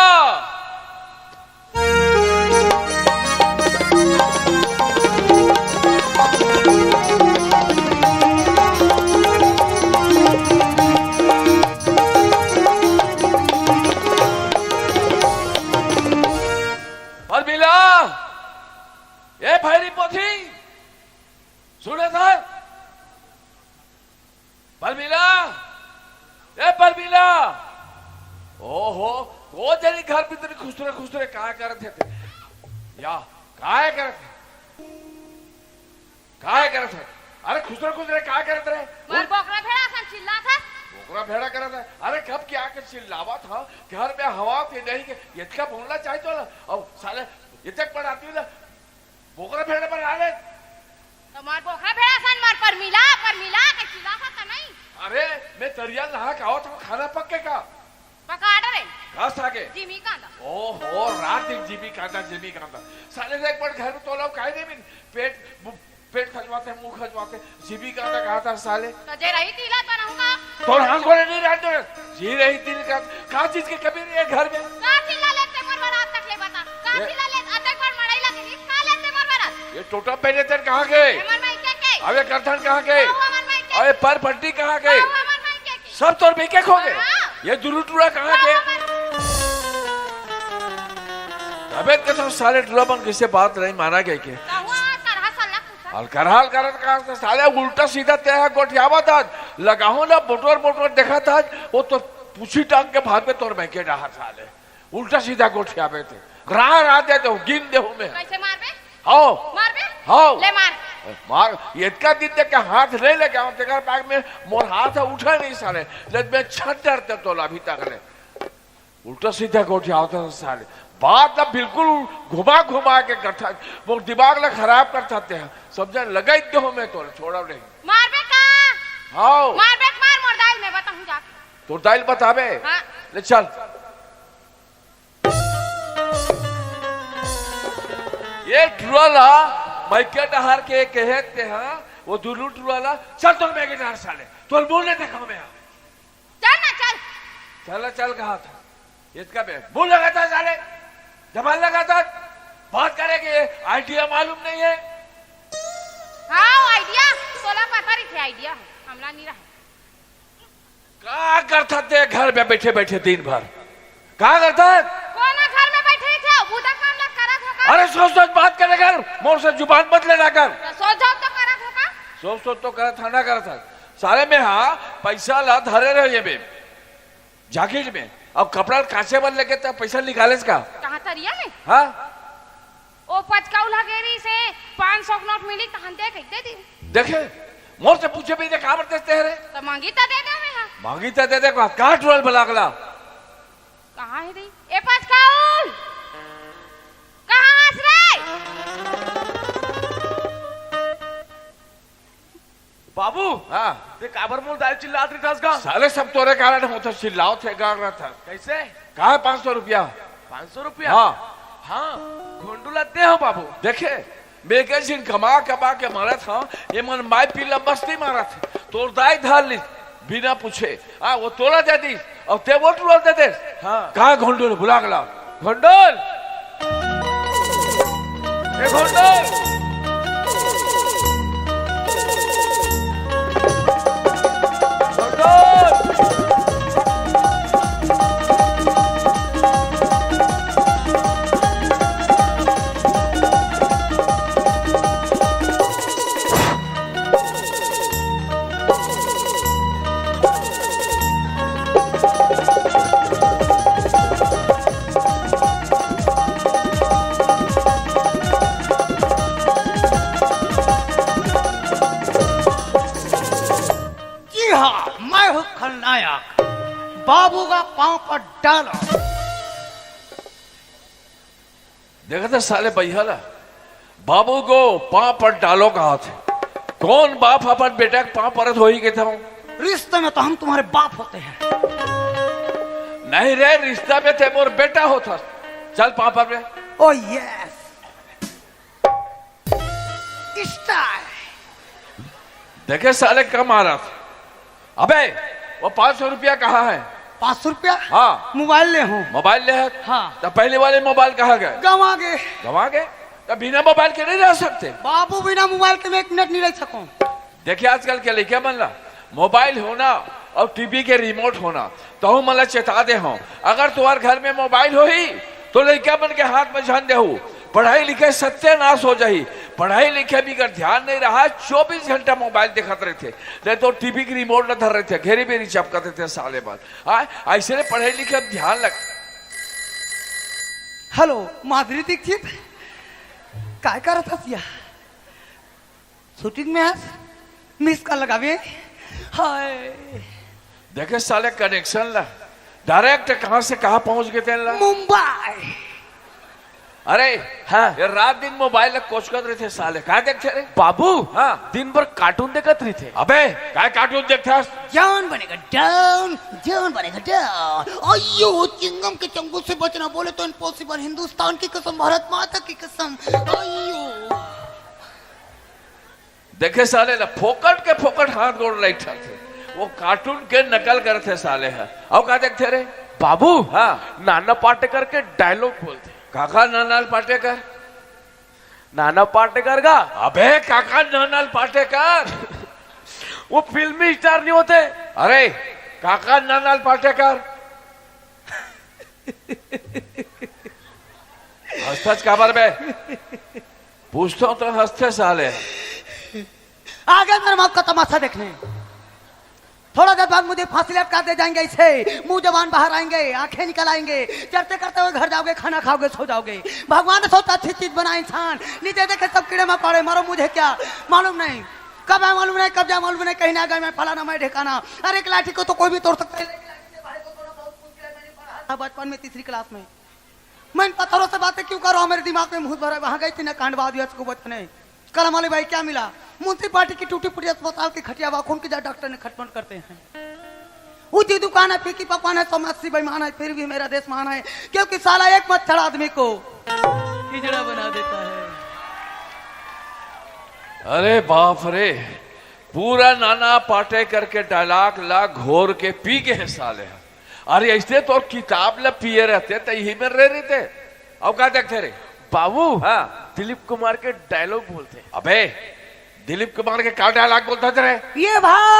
परमिला, ए भैरी पोथी, सुनत हस? परमिला, ए परमिला। ओहो, को जनी घर भीतरी खुसरे खुसरे काय करत हे ते? या, काय करत हे? काय करत हे? अरे खुसरे खुसरे काय करत रहे? मोर बोकरा भेड़ा असन चिल्लात हस। बोकरा भेड़ा करत हे? अरे कब के आके चिल्लावत हंव, घर में हवा के नहीं के, इतका बोलना चाहिए तो ना। अब साले इतक पढ़ाती हूँ ना, बोकरा भेड़ा पर आ रहे। त मोर बोकरा भेड़ा असन मोर परमिला, परमिला के चिल्लात हस त नहीं? अरे, मैं तरिया नहा के आवत हंव, खाना पक के का? पका डरे। का सागे? जिमी कांदा। ओहो, रात दिन जिमी कांदा, जिमी कांदा। साले देख बड़ घर में तोला काय नहीं मिल, पेट, मु-, पेट खजवाथे, मुंह खजवाथे, जिमी कांदा कहाथे साले। त जे रही तिला त रहूंगा। तोर हाथ गोड़े नहीं रहते, जी रही तिल का, का चीज के कमी नहीं है घर में? का चिल्ला लेते मोर बरात तक ले बता, का ए- चिल्ला ले, अतेक बार मड़ई लगे नहीं, का लेते मोर बरात? ये टोटा पहले तेरे कहाँ गए? हमर मायके के। अबे करधन कहाँ गए? वो हमर मायके। अबे पर पट्टी कहाँ गए? वो हमर मायके के। सब तोर बेके खो गए। हाँ। ये दुलू टूरा कहाँ गए? तबे के तो साले टूरा मन किसे बात नहीं माना गए के। तो हुआ सरहा सल्ला कुत्ता। हल्का हल्का कहा तो साले उल्टा सीधा ते है गोठियावा था। लगाहो ना बोटोर बोटोर देखा था। वो तो पूछी टांग के भाग में तोर बेके रहा साले। उल्टा सीधा गोठियाबे ते। राह राह दे दो, गिन दे हूँ मैं। कैसे मारबे? हाओ। मारबे? हाओ। ले मार। मार, इतका दिन तक के हाथ नहीं लेके आओ, तेकर बैग में मोर हाथ है, उठा नहीं साले। जब मैं छत डरते तो अभी तक ले। उल्टा सीधा गोठियावत हस साले। बात ला बिल्कुल घुमा घुमा के करथस, मोर दिमाग ला खराब करथस ते ह। समझा, लगाई दे हूँ मैं तोला, छोड़ा नहीं। मारबे का? हाओ। मारबे के मार, मोर दाई ल मैं बताहूँ जा। तोर दाई ल बताबे? हाँ। ले चल। ये टुरा ला, मायके डहर के कहे ते ह, वो दुनू टुरा ला, चल तोर मायके डहर साले, तोर मुंह नहीं देखा मैं। चल ना, चल। चल, चल कहा था। इसका बे, मुंह लगाता है साले, जबान लगाता है। बात करे कि आइडिया मालूम नहीं है। हाँ, आइडिया, तोला पता रही थे आइडिया है, हमला नहीं रहा। का करता ते घर में बैठे बैठे दिन भर? का करता है? कोना घर में बैठे रही थे, बूता काम ना करत हो का? अरे सोच सोच बात करे कर, मोर से जुबान मत लेना कर। तो सोच जाओ तो करत हो का? सोच सोच तो करत था ना करत था। साले में हाँ पैसा ला धरे रहे ये बे। जाकेट में। अब कपड़ा काचे बर लेके त पैसा निकालेस का? कहाँ तरिया में? हाँ? ओ पचकौल ह गेरी से पाँच सौ के नोट मिली, तहन दे कहि दे दी। देखे, मोर से पूछे भी दे, काबर देते हैं रे? त मांगी त दे दे मैं, हाँ। मांगी त दे दे, का, का टुरा ल बलागला? कहाँ है रे? ए पचकौल! कहाँ हस रे? बाबू, हाँ। ते काबर मोर दाई चिल्लात रहिथस गा? साले सब तोरे कारण होत हे, चिल्लावत हे, गागरत हे। कैसे? कहाँ हे पाँच सौ रुपया? पाँच सौ रुपया? हाँ। हाँ, घोंडू ला दे हो बाबू। देखे, मैं के झिन कमा कमा के मरत हंव, ये मन माई पीला मस्ती मारत हे। तोर दाई धर ली बिना पूछे, आ वो तोला दे दी और ते वोट ला दे दे। हाँ। कहाँ घोंडोल बुला के ला। घोंडोल, ए घोंडोल। जी हाँ, मैं हूँ खलनायक। बाबू का पाँव पर डालो। देखत हे साले बइहा ला, बाबू को पाँव पर डालो कहत हे। कौन बाप अपन बेटा के पाँव परत होही कहत हूँ? रिश्ते में तो हम तुम्हारे बाप होते हैं। नहीं रे, रिश्ता में ते मोर बेटा होत हस। चल पाँव पर बे। Oh yes। स्टाइल। देखे साले कम आ रहा था। अबे, वो पाँच सौ रुपया कहाँ है? पाँच सौ रुपया? हाँ। मोबाइल ले हूँ। मोबाइल ले है? हाँ। तो पहले वाले मोबाइल कहाँ गए? गंवा गए। गंवा गए? तो बिना मोबाइल के नहीं रह सकते? बाबू, बिना मोबाइल के मैं एक मिनट नहीं रह सकूँ। देखिए, आजकल के लइका मन ला मोबाइल होना और टीवी के रिमोट होना, तहूँ मन ला चेता दे हूँ, अगर तुम्हार घर में मोबाइल होही, तो लइका मन के हाथ में झन देहू। पढ़ाई लिखाई सत्यानाश हो जाही। पढ़ाई लिखाई में अगर ध्यान नहीं रहा, चौबीस घंटा मोबाइल देखत रहिथे, नहीं तो टीवी के रिमोट ल धर रहिथे, घेरी बेरी चपकत रहिथे साले मन। हाँ, ऐसे ने पढ़ाई लिखाई में ध्यान लग। हेलो, माधुरी दीक्षित, काय करत हस या? शूटिंग में हस, मिस कॉल लगावे। हाय। देखे साले कनेक्शन ला, डायरेक्ट कहाँ से कहाँ पहुंच गए तेन ला। मुंबई। अरे, हाँ। ये रात दिन मोबाइल ला कोचकत रहिथे साले, का देखथे रे? बाबू, हाँ। दिन भर कार्टून देखत रहिथे। अबे, काय कार्टून देखथस? जौन बनेगा डाउन, जौन बनेगा डाउन। अयो, चिंगम के चंगुल से बचना बोले तो इम्पॉसिबल, हिंदुस्तान की कसम, भारत माता की कसम। अयो। देखे साले ला, फोकट के फोकट हाथ गोड़ लइठाथे। वो कार्टून के नकल करथे साले ह। अउ का देखथे रे? बाबू, हाँ। नाना पाटेकर के डायलॉग बोलथे। काका नानाल पाटेकर? नाना पाटेकर का? अबे काका नानाल पाटेकर। वो फिल्मी स्टार नहीं होते? अरे, काका नानाल पाटेकर। हंसथस काबर बे? पूछता हूँ तो हंसथे साले। आ गए मेरे मौत का तमाशा देखने। थोड़ा देर बाद मुझे फांसी लटका दे जाएंगे, ऐसे मुंह जबान बाहर आएंगे, आंखें निकल आएंगे, चरते करते हुए घर जाओगे, खाना खाओगे, सो जाओगे। भगवान ने सोचा अच्छी चीज बना इंसान, नीचे देखे सब कीड़े मकोड़े, मरो मुझे क्या मालूम नहीं, कब आए मालूम नहीं, कब जाए मालूम नहीं, कहीं ना गए मैं फलाना मैं ढेकाना। अरे एक लाठी को तो कोई भी तोड़ सकता है, लेकिन लाठी से भाई को तोड़ना बहुत मुश्किल है। मैंने पढ़ा था बचपन में तीसरी क्लास में। मैं इन पत्थरों से बातें क्यों कर रहा हूँ? मेरे दिमाग में भूत भरा है। वहां गई थी ना कांडवा आदिवासी को बचपने। कलम वाले भाई क्या मिला? म्युनिसिपालिटी की टूटी फूटी अस्पताल की खटिया व खून की जा डॉक्टर ने खटपट करते हैं। ऊंची दुकान है, फीकी पकवान है, समाज से बेईमान है, फिर भी मेरा देश महान है, क्योंकि साला एक मच्छर आदमी को हिजड़ा बना देता है। अरे बाप रे, पूरा नाना पाटेकर के डायलॉग ला घोर के पी गए हैं साले। अरे ऐसे तो किताब ला पिए रहते त इही में रह रहिते। अब का देखते रे? बाबू, हाँ। दिलीप कुमार के डायलॉग बोलथे। अबे, दिलीप कुमार के का डायलॉग बोलथे रे? ये भाई